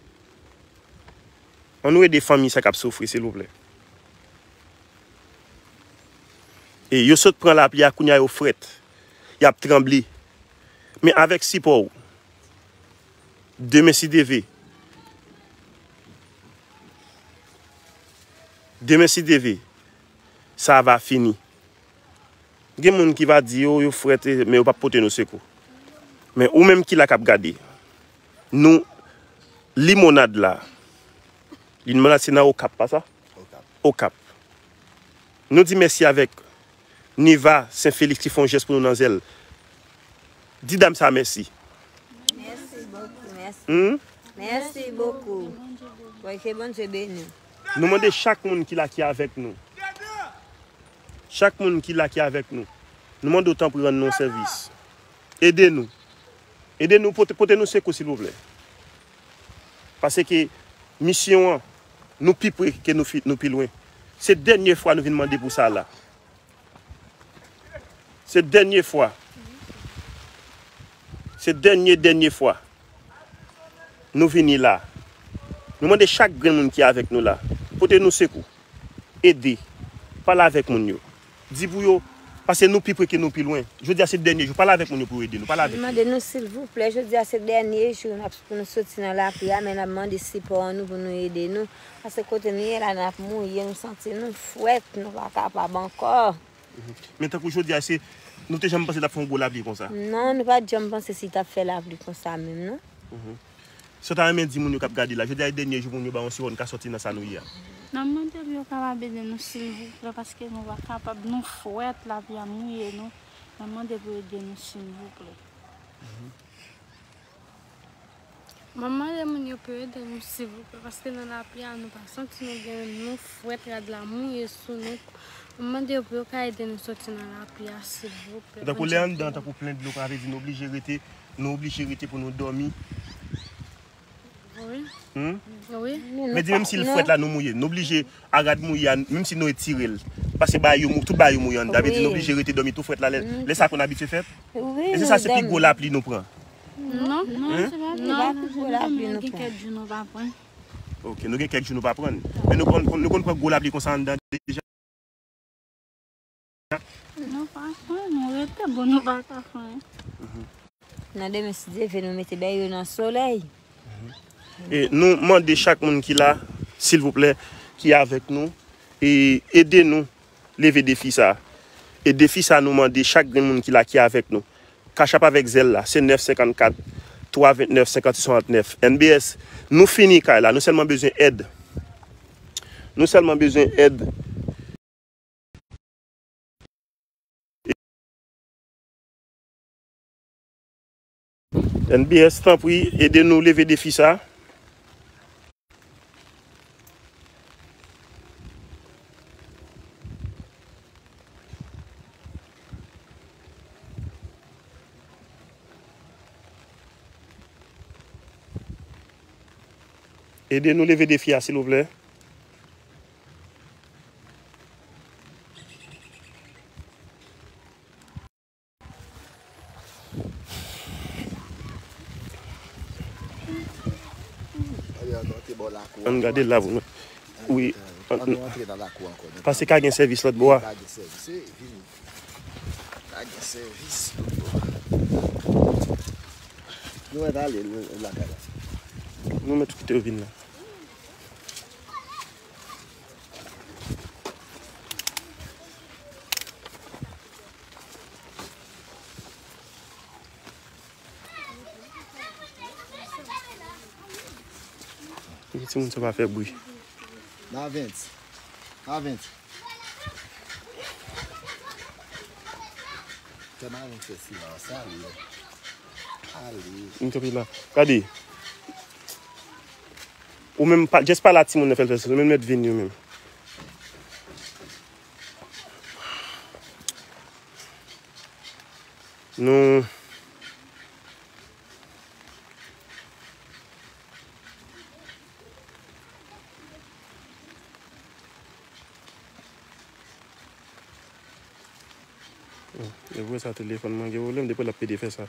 Ann nou ede fanmi sa k ap soufri, silvouplè. E yo sot pran lapli a, kounye a yo frèt. Y ap tranble. Men avèk sipò w, demen si Dye ve, demen si Dye ve, sa va fini. Gen moun ki va di yo, yo frèt, men yo p ap pote nou sekou. Men ou menm ki la k ap gade, nou, limonad la, limonad se nan Okap, pa sa? Okap. Nou di mèsi avèk Niva Sen Feliks ki fè yon jès pou nou nan zèl. Di dam sa mèsi. Mèsi bokou, mèsi. Hmm? Mèsi bokou. Ke Bondye beni w. Nou mande chak moun ki la ki avèk nou. Chak moun ki la ki avèk nou. Nou mande w tanpri rann nou sèvis. Ede nou. Ede nou, pote, pote nou sekou, silvouplè. Paske misyon an, nou pi pre ke nou, fi- nou pi lwen. Se dènye fwa nou vin mande pou sa la. Se dènye fwa. Se dènye, dènye fwa. Nou vini la. Nou mande chak grenn moun ki avèk nou la, pote nou sekou. Ede. Pale avèk moun yo. Di pou yo, paske nou pi pre ke nou pi lwen. Jodi a se dènye jou. Pale avèk moun yo pou yo ede nou. Pale avèk yo. Mande nou silvouplè, jodi a se dènye jou n ap, pou nou soti nan lapli a, men n ap mande sipò an nou pou nou ede nou. Paske kote nou ye la, n ap mouye, nou santi nou frèt, nou pa kapab ankò. Mhm. Men tankou jodi a, se, nou te janm panse t ap fè yon gwo lapli konsa? Non, nou pa t janm panse si t ap fè lapli konsa menm, non. Mhm. Sa w ta renmen di moun yo k ap gade la? Jodi a e dènye jou pou moun yo ba yon sipò, nou ka sòti nan sa nou ye a. N ap mande pou yo kapab ede nou, silvouplè, paske nou pa kapab, nou frèt, lapli a mouye nou. N ap mande pou yo ede nou, silvouplè. Mhm. M ap mande moun yo pou yo ede nou, silvouplè, paske nan lapli a, nou pa santi nou byen, nou frèt, rad la mouye sou nou. M ap mande yo pou yo ka ede nou sòti nan lapli a, silvouplè. Tankou lè anndan, tankou plen dlo, sa vle di nou oblije rete, nou oblije rete pou nou dòmi. Wi. Hmm? Wi. Men di, menm si l frèt la, nou mouye. Nou oblije a rad mouye a, menm si nou etire l. Paske bagay yo mou-, tout bagay yo mouye anndan. Sa vle di nou oblije rete dòmi tou frèt la. Lè, lè sa konn abitye fèt? Wi. E se sa, se pi gwo lapli nou pran? Non. Non, se pa pi gwo lapli nou pran. Gen kèk jou nou pa pran. Ok, nou gen kèk jou nou pa pran. Men nou konn, nou konn pran gwo lapli konsa anndan deja. Nou pa fè, nou rete bon, nou pa ka fè. Mhm. Nan demen, si Dye vle, nou mete bèy yo nan solèy. Mhm. E nou mande chak moun ki la, silvouplè, ki avèk nou, e ede nou leve defi sa. E defi sa, nou mande chak grenn moun ki la, ki avèk nou. Cash App avèk Zelle la, se nèf senkannkat, twa vennèf, senkannsis, swasantnèf. N B S, nou fini kay la, nou sèlman bezwen èd. Nou sèlman bezwen èd. N B S, tanpri, ede nou leve defi sa. Ede nou leve defi a, silvouplè. Ann gade la pou nou. Wi. Ann nou antre nan lakou ankò. Paske ka gen sèvis lòt bò a. Ka gen sèvis, wi, vini. Ka gen sèvis lòt bò a. Nou mèt ale lakay la. Nou mèt kite yo vin la. Timoun sa pa fè bri. Avens. Avens. Fè mari m fè silans, ale. Ale. M kanpe la. Gade. Ou menm pa, just pale a timoun nan, fè l fè silans. Ou menm mèt vini ou menm. Nou. Depi sa telefòn mwen gen pwoblèm, depi l ap pede fè sa.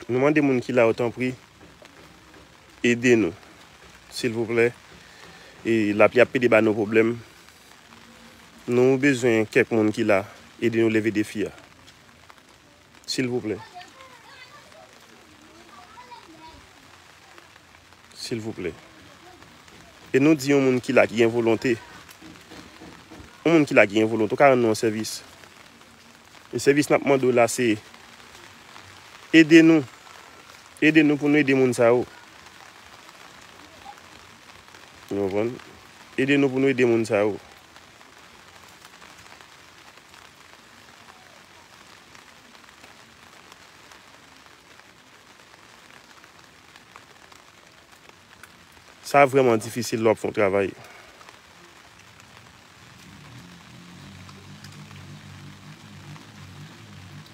Nou mande moun ki la yo, tanpri, ede nou. Silvouplè. E lapli ap pede ba nou pwoblèm. Nou bezwen kèk moun ki la, ede nou leve defi a. Silvouplè. Silvouplè. E nou di yon moun ki la ki gen volonte. Yon moun ki la ki gen volonte, ou ka rann nou yon sèvis. E sèvis n ap mande w la se ede nou. Ede nou pou nou ede moun sa yo. Ou konprann? Ede nou pou nou ede moun sa yo. Sa vrèman difisil lè w ap fè yon travay.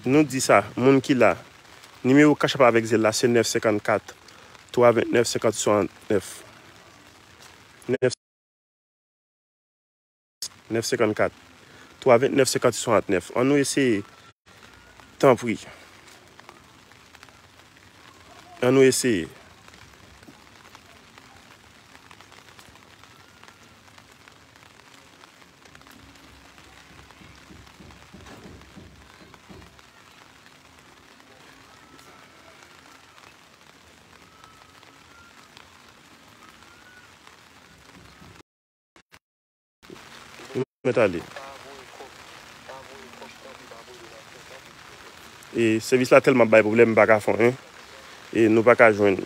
Nou di sa, moun ki la, nimewo Cash App avèk Zelle la se nèf senkannkat, twa vennèf, senkant swasantnèf. Nèf nèf senkannkat, twa vennèf, senkant swasantnèf. Ann nou eseye. Tanpri. Ann nou eseye. Nou mèt ale. E sèvis la tèlman bay pwoblèm, m pa ka fè anyen. E nou pa ka jwenn.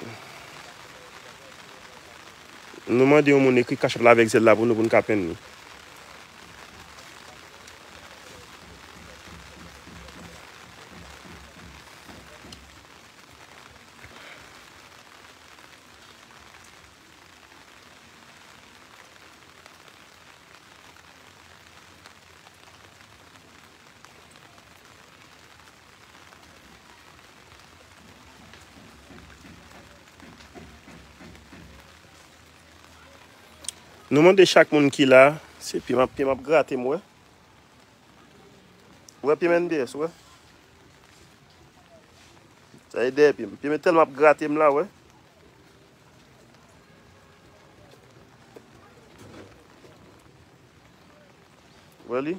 Nou mande yon moun ekri Cash App la avèk Zelle la pou nou, pou n ka penn li. Nou mande chak moun ki la, se pye m ap, pye m ap grate m wè. Ou wè pye m N B S, ou wè? Sa e dèyè pye m. Pye m tèlman ap grate m la, ou wè. Ou wè li?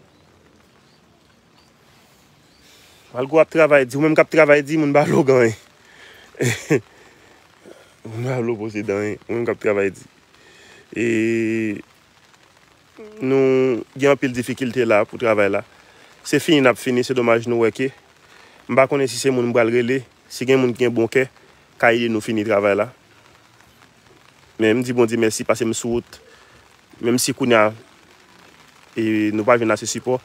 Malgre w ap travay di, ou menm k ap travay di, moun pa vle w gen anyen. Moun pa vle w posede anyen, ou menm k ap travay di. E nou gen anpil difikilte la pou travay la. Se fini n ap fini, se domaj nou wè ke m pa konnen si se moun m pral rele, si gen moun ki gen bon kè, ka ede nou fini travay la. Men m di Bondye mèsi paske m sou wout. Menm si kounye a, e, nou pa jwenn ase sipò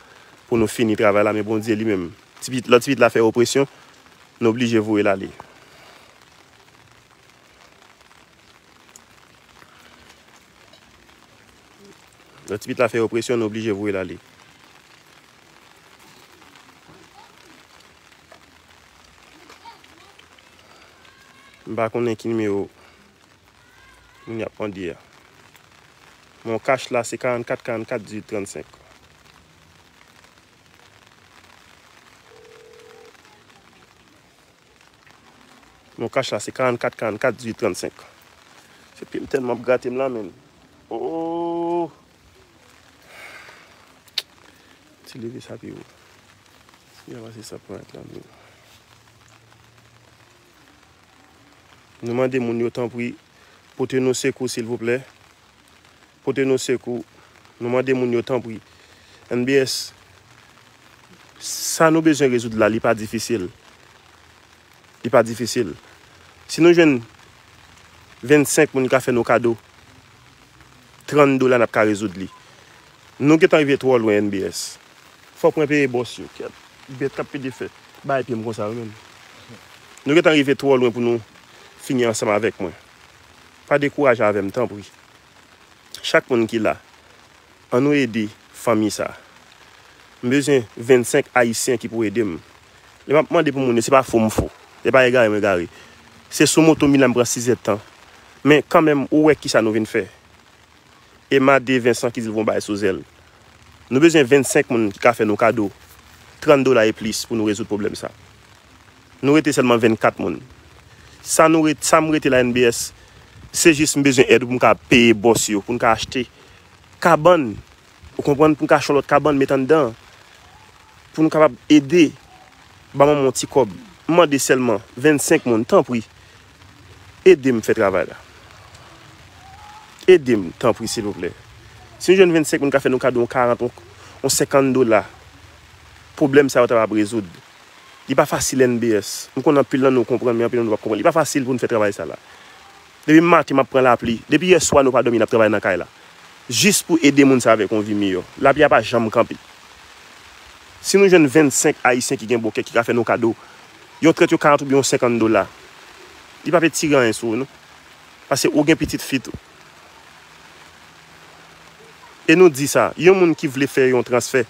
pou nou fini travay la, men Bondye li menm. Ti pitit, lòt ti pitit la fè yo presyon, nou oblije voye l ale. Lòt ti pitit la fè yo presyon, nou oblije voye l ale. M pa konnen ki nimewo moun y ap mande a. Mon Cash la se karannkat karannkat dizuit trannsenk. Mon Cash la se karannkat karannkat dizuit trannsenk. Se pye m tèlman ap grate m la, menn. Oh! Ti leve sa pi wo. Senyè, pase sa pou mèt la, menn. Nou mande moun yo, tanpri, pote nou sekou, silvouplè. Pote nou sekou. Nou mande moun yo, tanpri. N B S, sa nou bezwen rezoud la, li pa difisil. Li pa difisil. Si nou jwenn vennsenk moun ka fè nou kado trant dola, n ap ka rezoud li. Nou gentan rive twò lwen, N B S. Fòk mwen peye bòs yo. Kèt, bèt k ap pede fè bagay pye m konsa yo menm. Nou gentan rive twò lwen pou nou fini ansanm avèk mwen. Pa dekouraje avè m, tanpri. Chak moun ki la, ann nou ede fanmi sa. M bezwen vennsenk Ayisyen ki pou ede m. Lè m ap mande pou moun yo, se pa fo m fo. Se pa egare m egare. Se sou moto m vin la, m pran sis èdtan. Men kanmenm, ou wè kisa nou vin fè. Emma de Vincent ki di l voye yon bagay sou Zelle. Nou bezwen vennsenk moun ki ka fè nou kado trant dola e plis pou nou rezoud pwoblèm sa. Nou rete sèlman vennkat moun. Sa nou ret, sa m rete la N B S, se jis m bezwen èd pou m ka peye bòs yo, pou n ka achte kabann, ou konprann, pou n ka achte yon lòt kabann, met anndan, pou nou kapab ede, ba manman yon ti kòb. M mande sèlman vennsenk moun, tanpri, ede m fè travay la. Ede m, tanpri, silvouplè. Si nou jwenn vennsenk moun ka fè nou kado yon karant, yon, yon senkant dola, pwoblèm sa yo ta ap rezoud. Li pa fasil N B S. M konnen anpil nan nou konprann, men anpil nan nou p ap konprann. Li pa fasil pou n fè travay sa la. Depi maten m ap pran lapli. Depi yè swa nou pa dòmi n ap travay nan kay la. Jis pou ede moun sa avèk yon vi miyò. Lapli a pa janm kanpe. Si nou jwenn vennsenk Ayisyen ki gen bon kè ki ka fè nou kado yon trant, yon karant oubyen yon senkant dola, li p ap etire anyen sou ou non. Paske ou gen pitit fi tou. E nou di sa, yon moun ki vle fè yon transfè,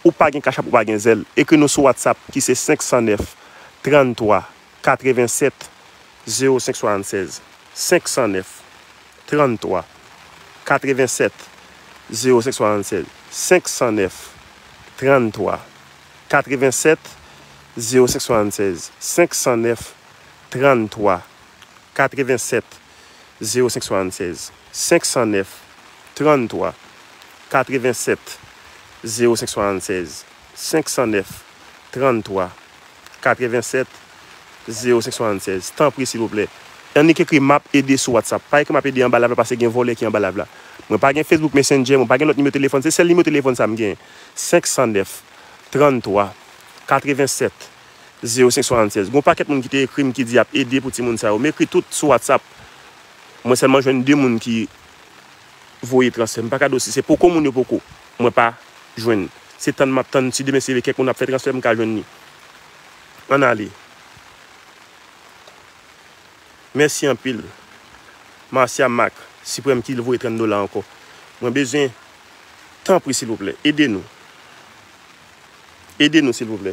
ou pa gen Cash App, ou pa gen Zelle, ekri nou sou WhatsApp ki se senk san nèf, trann twa, katrevennsèt, zewo senk swasannsèz. Senk san nèf, trann twa, katrevennsèt, zewo senk swasannsèz. Senk san nèf, trann twa, katrevennsèt, zewo senk swasannsèz. Senk san nèf, trann twa, katrevennsèt, zewo senk swasannsèz. Senk san nèf, trann twa, katrevennsèt, zewo senk swasannsèz. Senk san nèf, trann twa, katrevennsèt, zewo senk swasannsèz. Tanpri, silvouplè. Annik ekri M ap ede sou WhatsApp. Pa ekri M ap ede anba live la paske gen vòlè ki anba live la. Mwen pa gen Facebook Messenger, mwen pa gen lòt nimewo telefòn. Se sèl nimewo telefòn sa m genyen. Senk san nèf, trann twa, katrevennsèt, zewo senk swasannsèz. Gon pakèt moun ki te ekri m ki di y ap ede pou timoun sa yo. M ekri tout sou WhatsApp. Mwen sèlman jwenn de moun ki voye transfè. M pa ka di w si se poko moun yo poko. Mwen pa jwenn. Se tann m ap tann. Si demen se kèk moun ap fè transfè, m ka jwenn li. Ann ale. Mèsi anpil. Marcia Mac, Siprèm ki voye trant dola ankò. Mwen bezwen, tanpri, silvouplè, ede nou. Ede nou, silvouplè.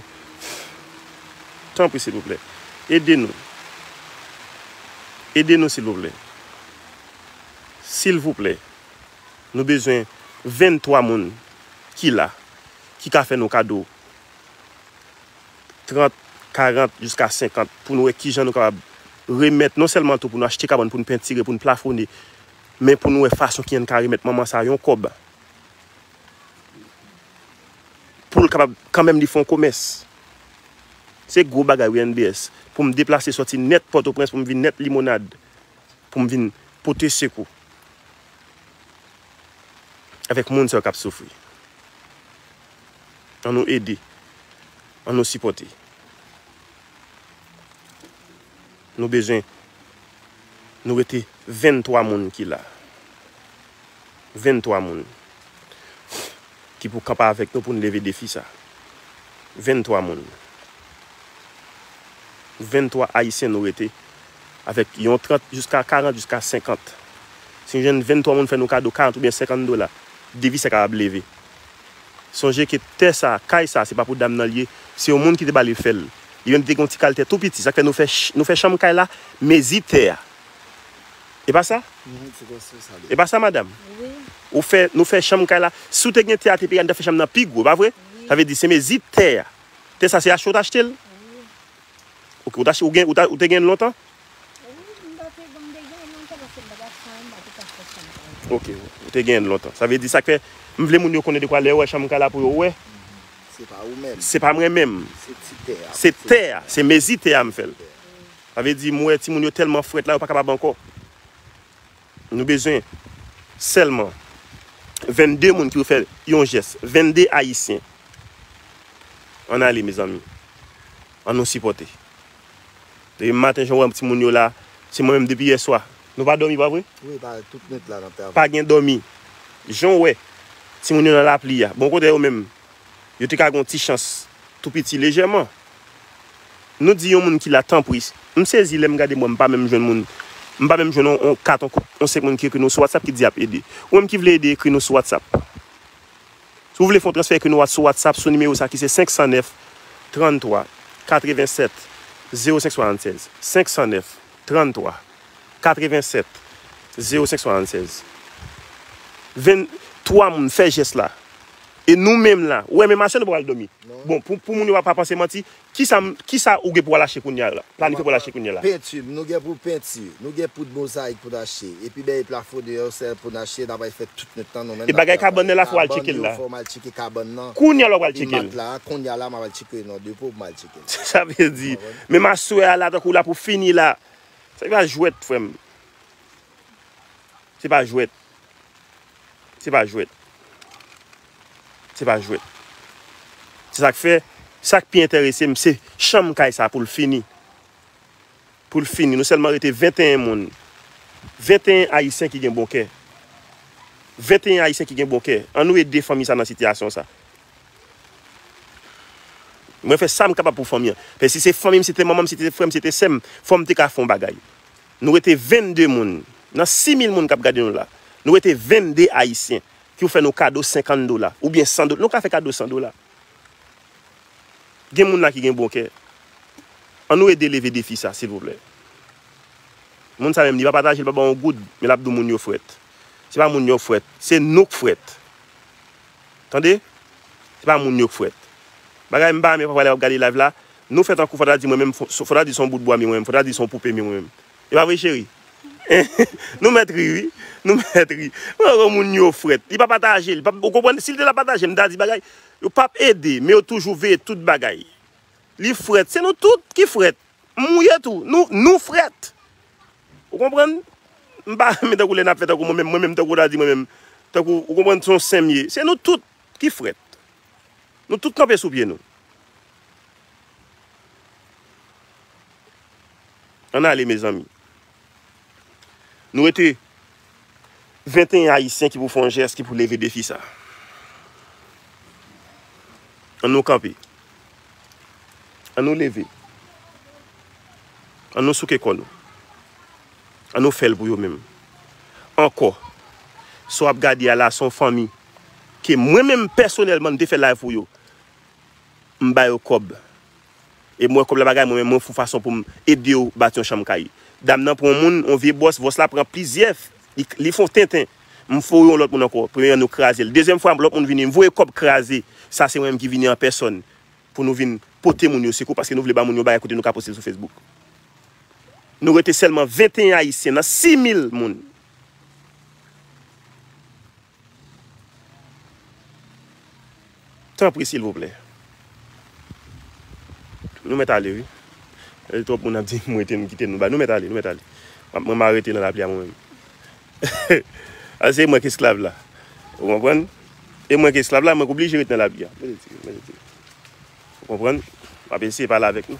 Tanpri, silvouplè. Ede nou. Ede nou, silvouplè. Silvouplè. Nou bezwen venntwa moun ki la, ki ka fè nou kado trant, karant, jiska senkant, pou nou wè kijan nou kapab remèt, non sèlman tou pou nou achte kabann, pou nou pentire, pou nou plafone, men pou nou wè fason kijan n ka remèt manman sa a yon kòb. Pou l kapab, kanmenm, li fè yon komès. Se gwo bagay, wi, N B S. Pou m deplase sòti nèt Pòtoprens, pou m vin nèt Limonad, pou m vin pote sekou avèk moun sa yo k ap soufri. Ann nou ede. Ann nou sipòte. Nou bezwen, nou rete venntwa moun ki la. Venntwa moun ki pou kanpe avèk nou pou n leve defi sa. Venntwa moun. Venntwa Ayisyen nou rete, avèk yon trant jiska karant jiska senkant. Si n jwenn venntwa moun fè nou kado karant oubyen senkant dola, defi sa kapab leve. Sonje ke tè sa, kay sa, se pa pou dam nan l ye, se yon moun ki te ba li fè l. Li menm te gen yon ti kal tè tou piti, sa k fè nou fè ch-, nou fè chanm kay la, mezi tè a. E pa sa? Mhm, se konsa sa li. E pa sa, madanm? Wi. Ou fè, nou fè chanm kay la. Si w te gen tè a te peye a, nou ta fè chanm nan pi gwo, pa vre? Wi. Sa vle di, se mezi tè a. Tè sa, se achte w t achte l? Wi. Ok, ou t achte, ou gen, ou ta, ou te gen l lontan? Wi, m pa te, m te gen l lontan paske m pa t ap fè, m pa te ka fè chanm kay. Ok, ou te gen l lontan. Sa vle di, sa k fè, m vle moun yo konnen dekwa lè yo wè chanm kay la pou yo wè. Mhm. Se pa ou menm. Se pa mwen menm. Se ti tè a. Se tè a, se mezi tè a m fè l. Sa vle di, m wè timoun yo tèlman frèt la, yo pa kapab ankò. Nou bezwen sèlman vennde moun ki pou fè yon jès. Vennde Ayisyen. Ann ale, mezanmi. Ann nou sipòte. Depi maten, jan w wè timoun yo la, se mwen menm depi yè swa. Nou pa dòmi, pa vre? Wi, pa tout nwit la nan travay. Pa gen dòmi. Jan w wè timoun yo nan lapli a. Bon, kote yo menm? Yo te ka gen yon ti chans tou piti lejèman. Nou di yon moun ki la, tanpri. M sezi lè m gade mwen, m pa menm jwenn moun. M pa menm jwenn yon, yon kat, yon koup, yon senk moun ki ekri nou sou WhatsApp ki di y ap ede. Ou menm ki vle ede, ekri nou sou WhatsApp. Si w vle fè yon transfè, ekri nou sou WhatsApp, sou nimewo sa ki se senk san nèf, trann twa, katrevennsèt, zewo senk swasannsèz. Senk san nèf, trann twa, katrevennsèt, zewo senk swasannsèz. Venntwa moun fè jès la. E nou menm la, ou wè menm aswè nou pa pral dòmi. Bon, pou, pou moun yo pa, pa panse manti, kisa, kisa ou gen pou al achte kounye a la? Planifye pou al achte kounye a la. Penti, nou gen pou penti, nou gen poud mozayik pou n achte. Epi bèy plafon deyò, sèl pou n achte, n ap al fè tout nèt lan nou menm. E bagay kabann nan la, fò al tcheke l la. Fò m al tcheke kabann nan. Kounye a la w al tcheke l. Matla, kounye a la, m ap al tcheke nan depo pou m al tcheke l. Sa vle di, menm aswè a la, tankou la pou fini la. Sa se pa jwèt, frè m. Se pa jwèt. Se pa jwèt. Se pa jwèt. Se sa k fè, sa k pi enterese m, se chanm kay sa pou l fini. Pou l fini. Nou sèlman rete venteyen moun. Venteyen Ayisyen ki gen bon kè. Venteyen Ayisyen ki gen bon kè. Ann nou ede fanmi sa nan sitiyasyon sa. Mwen fè sa m kapab pou fanmi an. Paske si se fanmi m, si se te manman m, si se te frè m, si se te sè m, fò m te ka fè yon bagay. Nou rete vennde moun. Nan sis mil moun k ap gade nou la, nou rete vennde Ayisyen ki fè nou kado senkant dola oubyen san dola. Nou ka fè kado san dola. Gen moun la ki gen bon kè. Ann nou ede leve defi sa, silvouplè. Moun sa menm, li pa pataje, li pa ba w yon goud, men l ap di w moun yo frèt. Se pa moun yo frèt, se nou k frèt. Tande? Se pa moun yo k frèt. Bagay m pa renmen, papa, lè w ap gade live la, nou fè tankou fò ta di mwen menm, fò, fò ta di se yon bout bwa m ye mwen menm, fò ta di se yon poupe m ye mwen menm. E pa vre, cheri? Nou mèt ri, wi. Nou mèt ri. Mwen wè moun yo frèt. Li pa pataje, li pa, ou konprann? Si l te la pataje, m ta di bagay, yo p ap ede, men yo toujou veye tout bagay. Li frèt. Se nou tout ki frèt. M mouye tou. Nou, nou frèt. Ou konprann? M pa renmen tankou lè n ap fè tankou mwen menm, mwen menm tankou w ta di mwen menm. Tankou, ou konprann, se yon sen m ye. Se nou tout ki frèt. Nou tout kanpe sou pye nou. Ann ale, mezanmi. Nou rete venteyen Ayisyen ki pou fè yon jès, ki pou leve defi sa. Ann nou kanpe. Ann nou leve. Ann nou souke kò nou. Ann nou fè l pou yo menm. Ankò, sa w ap gade a la, se yon fanmi ke mwen menm pèsonèlman, m te fè live pou yo. M ba yo kòb. E m wè kòb la pa gay, mwen menm, mwen fè yon fason pou m ede yo bati yon chanm kay. Dam nan pran yon moun, yon vye bòs, bòs la pran plizyè, li, li fè yon tenten. M voye yon lòt moun ankò. Premye an, nou kraze l. Dezyèm fwa, lòt moun vini, m voye kòb kraze. Sa se mwen menm ki vini an pèsòn pou nou vin pote moun yo sekou, paske nou vle ba moun yo bagay kote nou ka poste l sou Facebook. Nou rete sèlman venteyen Ayisyen nan sis mil moun. Tanpri, silvouplè. Nou mèt ale, wi. E twòp moun ap di m rete, m kite nou ba. Nou mèt ale, nou mèt ale. M ap, mwen, m arete nan lapli a mwen menm. A, se mwen k esklav la. Ou konprann? E mwen k esklav la, mwen k oblije rete nan lapli a. Mwen di, mwen di. Ou konprann? M ap eseye pale avèk nou.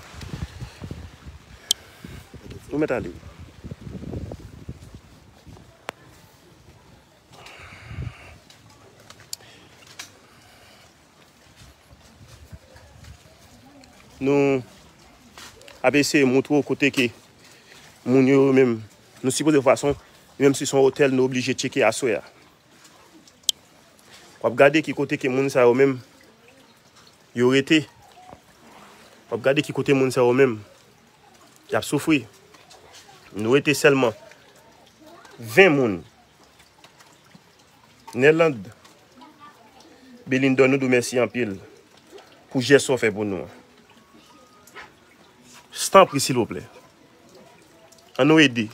Nou mèt ale. Nou ap eseye montre w kote ke moun yo, yo menm, nou sipoze fè fason, menm si se yon otèl, nou oblije tcheke aswè a. W ap gade ki kote ke moun sa yo menm, yo rete. W ap gade ki kote moun sa yo menm, y ap soufri. Nou rete sèlman ven moun. Nèland, Belindò, nou di w mèsi anpil pou jès sa w fè pou nou an. Tanpri, silvouplè. Ann nou ede.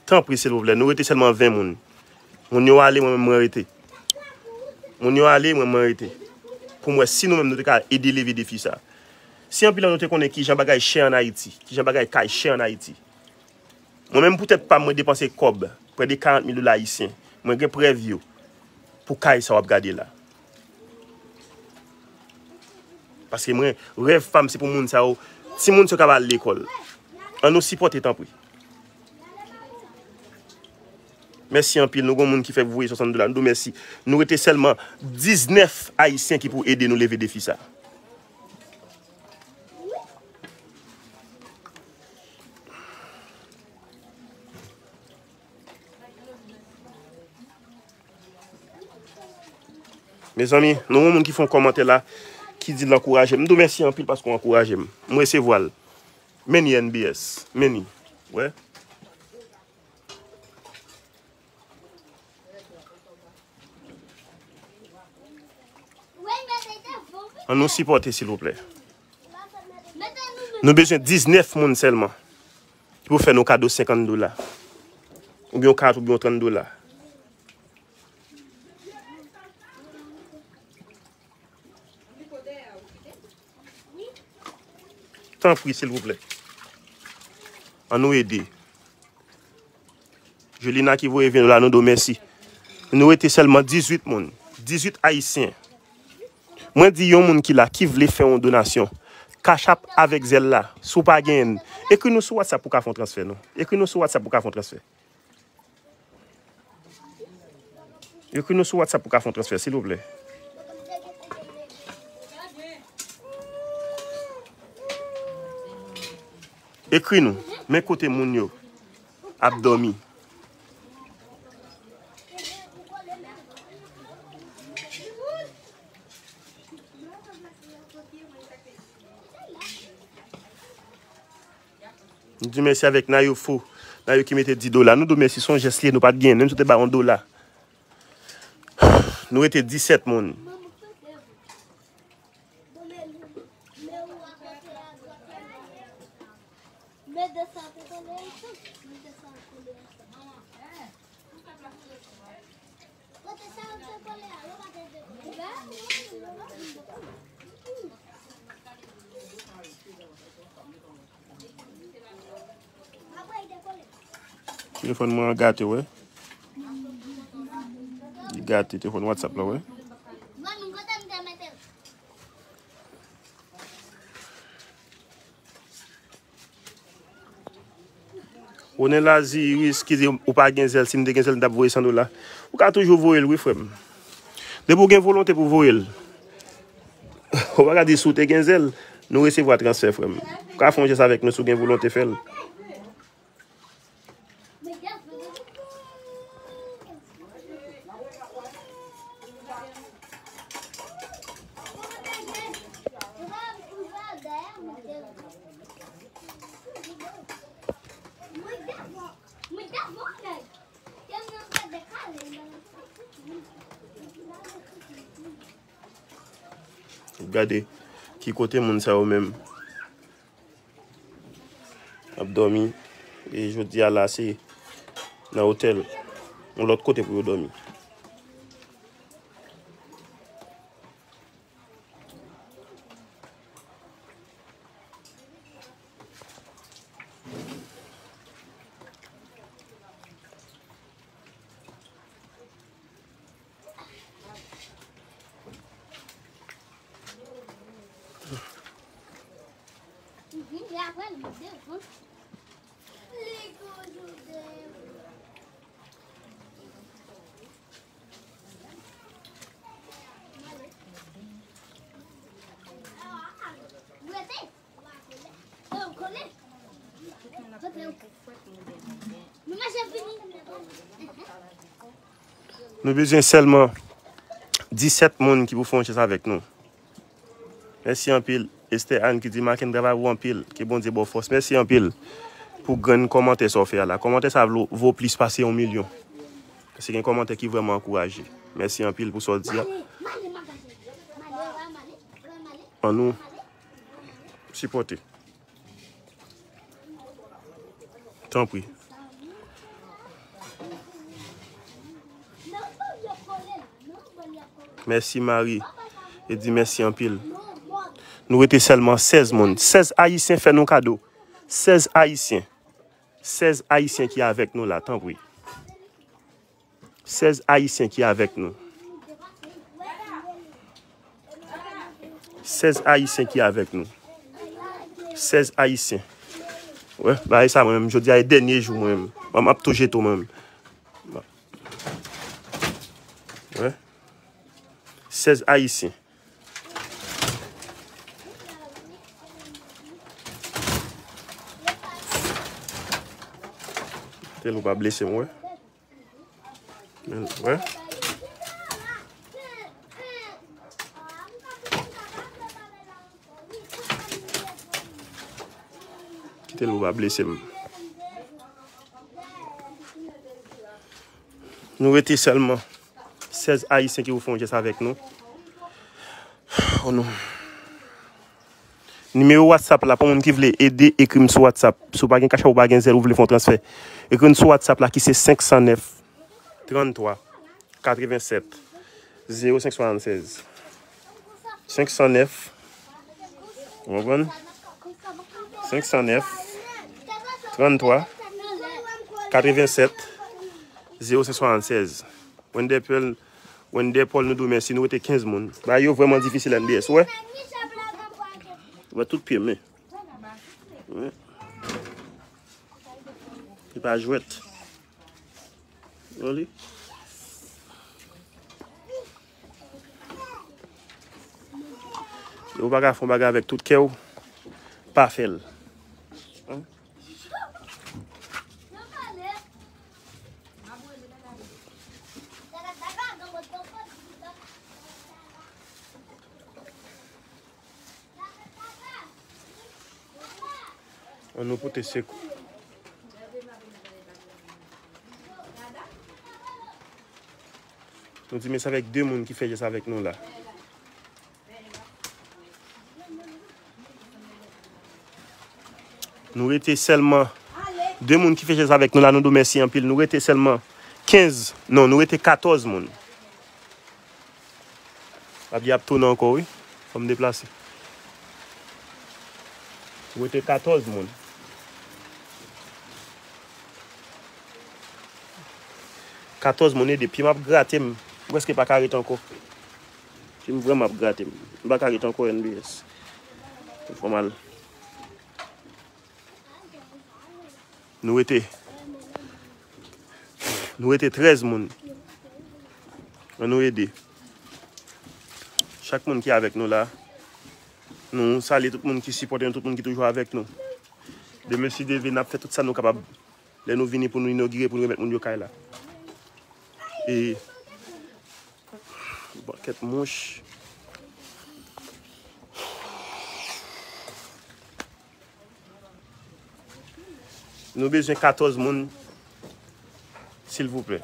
Tanpri, silvouplè. Nou rete sèlman ven moun. Moun yo ale, mwen menm, mwen rete. Moun yo ale, mwen, mwen rete. Pou m wè si nou menm nou te ka ede leve defi sa. Si anpil nan nou te konnen kijan bagay chè ann Ayiti, kijan bagay kay chè ann Ayiti. Mwen menm, pou tèt pa m, mwen depanse kòb, prè de karant mil dola ayisyen. Mwen gen prèv yo pou kay sa w ap gade la. Paske mwen, rèv pa m, se pou moun sa yo, timoun sa yo ka al lekòl. Ann nou sipòte, tanpri. Mèsi anpil. Nou gen moun ki fè voye swasant dola. Nou di w mèsi. Nou rete sèlman diznèf Ayisyen ki pou ede nou leve defi sa. Mezanmi, nou gen moun ki fè yon kòmantè la, ki di l ankouraje m. M di w mèsi anpil paske w ankouraje m. M resevwa l. Many N B S. Many. Wè. Ann nou sipòte, silvouplè. Nou bezwen diznèf moun sèlman ki pou fè nou kado senkant dola. Oubyen yon kat, oubyen yon trant dola. Tanpri, silvouplè. Ann nou ede. Jelina ki voye ven la, nou di w mèsi. Nou rete sèlman dizuit moun. Dizuit Ayisyen. Mwen di yon moun ki la, ki vle fè yon donasyon. Cash App avèk Zelle la. Si w pa genyen l, ekri nou sou WhatsApp pou w ka fè yon transfè, non. Ekri nou sou WhatsApp pou w ka fè yon transfè. Ekri nou sou WhatsApp pou w ka fè yon transfè, silvouplè. Ekri nou. Men kote moun yo ap dòmi. Nou di mèsi avèk Nayou Fou. Nayou ki mete dis dola. Nou di w mèsi, se yon jès li ye, nou pa t genyen. Menm si w te ba yon dola. Nou rete disèt moun. Telefòn mwen an gate, wè. Li gate, telefòn WhatsApp la, wè. Ronen Laziris ki di ou pa gen Zelle, si m te gen Zelle, m t ap voye san dola. Ou ka toujou voye l, wi, frè m. Depi w gen volonte pou voye l. Ou pa ka di si w te gen Zelle, nou resevwa transfè, frè m. Ou ka fè yon jès avèk nou si w gen volonte fè l. Gade ki kote moun sa yo menm ap dòmi. E jodi a la, se nan otèl, yon lòt kote pou yo dòmi. Nou bezwen sèlman disèt moun ki pou fè yon jès avèk nou. Mèsi anpil. Esther Anne ki di, Maken, bravo anpil. Ke Bondye ba w fòs. Mèsi anpil pou grenn kòmantè sa w fè a la. Kòmantè sa vo, vo plis pase yon milyon. Paske gen kòmantè ki vrèman ankouraje. Mèsi anpil pou sa w di a. Ann nou sipòte. Tanpri. Mèsi, Mari. E di mèsi anpil. Nou rete sèlman sèz moun. Sèz Ayisyen fè nou kado. Sèz Ayisyen. Sèz Ayisyen ki avèk nou la, tanpri. Sèz Ayisyen ki avèk nou. Sèz Ayisyen ki avèk nou. Sèz Ayisyen. Wè, bagay sa mwen menm, jodi a e dènye jou mwen menm. Mwen, m ap tou jete w mwen menm. Wè. Sèz Ayisyen. Kite l ou pa blese m, wè. Men, wè. Kite l pou pa blese m. Nou rete sèlman sèz Ayisyen ki pou fè yon jès avèk nou. O non. Nimewo WhatsApp la pou moun ki vle ede, ekri m sou WhatsApp. Si w pa gen Cash App, ou pa gen Zelle, ou vle fè yon transfè, ekri m sou WhatsApp la ki se senk san nèf, trann twa, katrevensèt, zewo senk swasannsèz. Senk san nèf, ou konprann? Senk san nèf, trann twa, katrevensèt, zewo senk swasannsèz. Wender Paul, Wender Paul, nou di w mèsi, nou rete kenz moun. Bagay yo vrèman difisil, N B S, ou wè? Ou wè tout pye m, men. Wi. Se pa jwèt. Wè li. Ou pa ka fè yon bagay avèk tout kè w, pa fè l. Ann nou pote sekou. Nou di mèsi avèk de moun ki fè jès avèk nou la. Nou rete sèlman de moun ki fè jès avèk nou la, nou di w mèsi anpil. Nou rete sèlman kenz, non, nou rete katòz moun. Abdi ap tounen ankò, wi. Fò m deplase. Nou rete katòz moun. Katòz moun ede. Pye m ap grate m. M prèske pa ka ret ankò. Pye m vrèman ap grate m. M pa ka ret ankò, N B S. Fò m al. Nou rete. Nou rete trèz moun. Ann nou ede. Chak moun ki avèk nou la. Nou salye tout moun ki sipòte nou, tout moun ki toujou avèk nou. Demen, si Dye vle, n ap fè tout sa nou kapab. Lè nou vini pou nou inogire, pou nou remèt moun yo kay la. E Pakèt mouch. Nou bezwen katòz moun, silvouplè.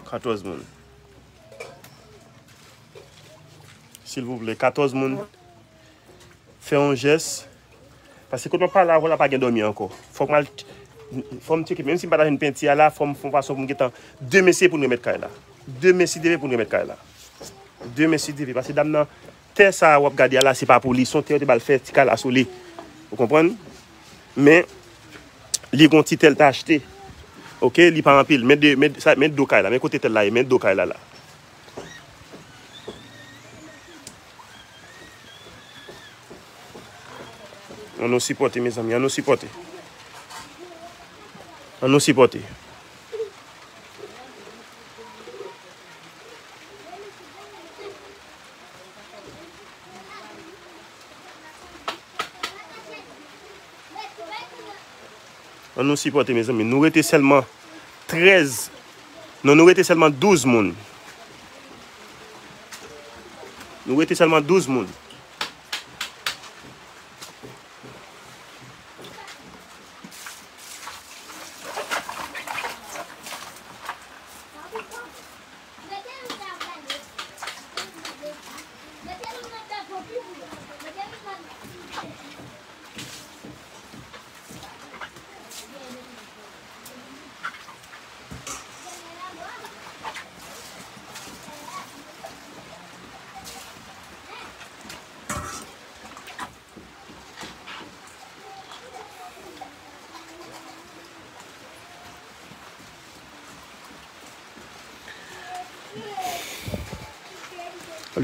Katòz moun. Silvouplè, katòz moun. Fè yon jès. Paske kote m ap pale avè w la pa gen dòmi ankò. Fòk m al, fò m tcheke, menm si m pa ta jwenn penti a la, fò m fè yon fason pou m gentan. Demen si Dye vle pou n remèt kay la. Demen si Dye vle pou n remèt kay la. Demen si Dye vle. Paske dam nan, tè sa a w ap gade a la, se pa pou li. Se yon tè yo te ba l fè ti kay la sou li. Ou konprann? Men, li gon ti tè l te achte. Oke, li pa anpil. Men de, men, sa, men do kay la. Men kote tè l la ye. Men do kay la la. Ann nou sipòte, mezanmi, ann nou sipòte. Ann nou sipòte. Ann nou sipòte, mezanmi. Nou rete sèlman trèz. Non, nou rete sèlman douz moun. Nou rete sèlman douz moun.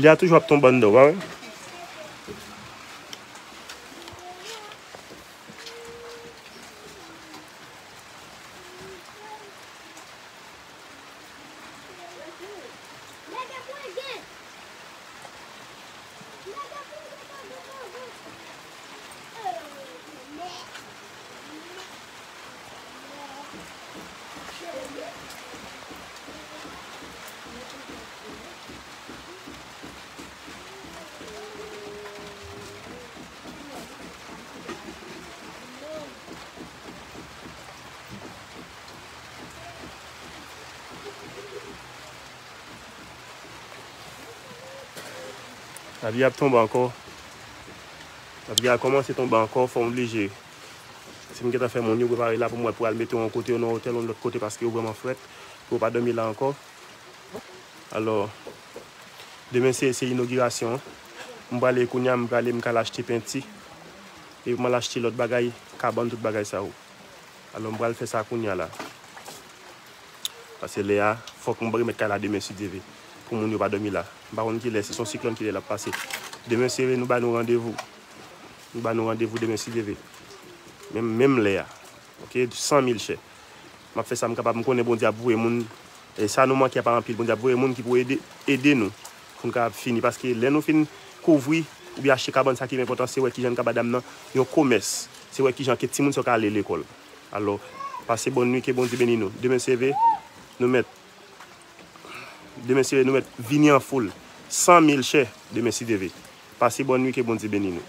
Li a toujou ap tonbe anndan, ou pa wè? Lapli ap tonbe ankò. Lapli a kòmanse tonbe ankò, fò m oblije. Si m gentan fè moun yo prepare la pou m wè pou al mete yo yon kote, yon nan otèl, yon lòt kote, paske yo vrèman frèt, pou yo pa dòmi la ankò. Alò, demen se, se inogirasyon an. M prale kounye a, m prale, m ka al achte penti. Epi m al achte lòt bagay, kabann, tout bagay sa yo. Alò, m pral fè sa kounye a la. Paske lè a, fòk m remèt kay la demen si Dye vle. Pou moun yo pa dòmi la. M pa konn ki lè, si se yon siklòn ki lè l ap pase. Demen si Dye vle, nou ba nou randevou. Nou ba nou randevou demen si Dye vle. Menm, menm lè a. Ok, san mil chè. M ap fè sa m kapab, m konnen Bondye ap voye moun. E sa nou manke a pa anpil, Bondye ap voye moun ki pou ede, ede nou. Pou n kapab fini. Paske lè nou fin kouvri, oubyen achte kabann, sa ki pi enpòtan, se wè kijan n ka ba dam nan yon komès. Se wè kijan ke timoun sa yo ka ale lekòl. Alò, pase bòn nwi, ke Bondye beni nou. Demen si Dye vle, nou mèt, demen si Dye vle, nou mèt vini an foul. San mil chè, demen si Dye vle. Pase bòn nwi, ke Bondye beni nou.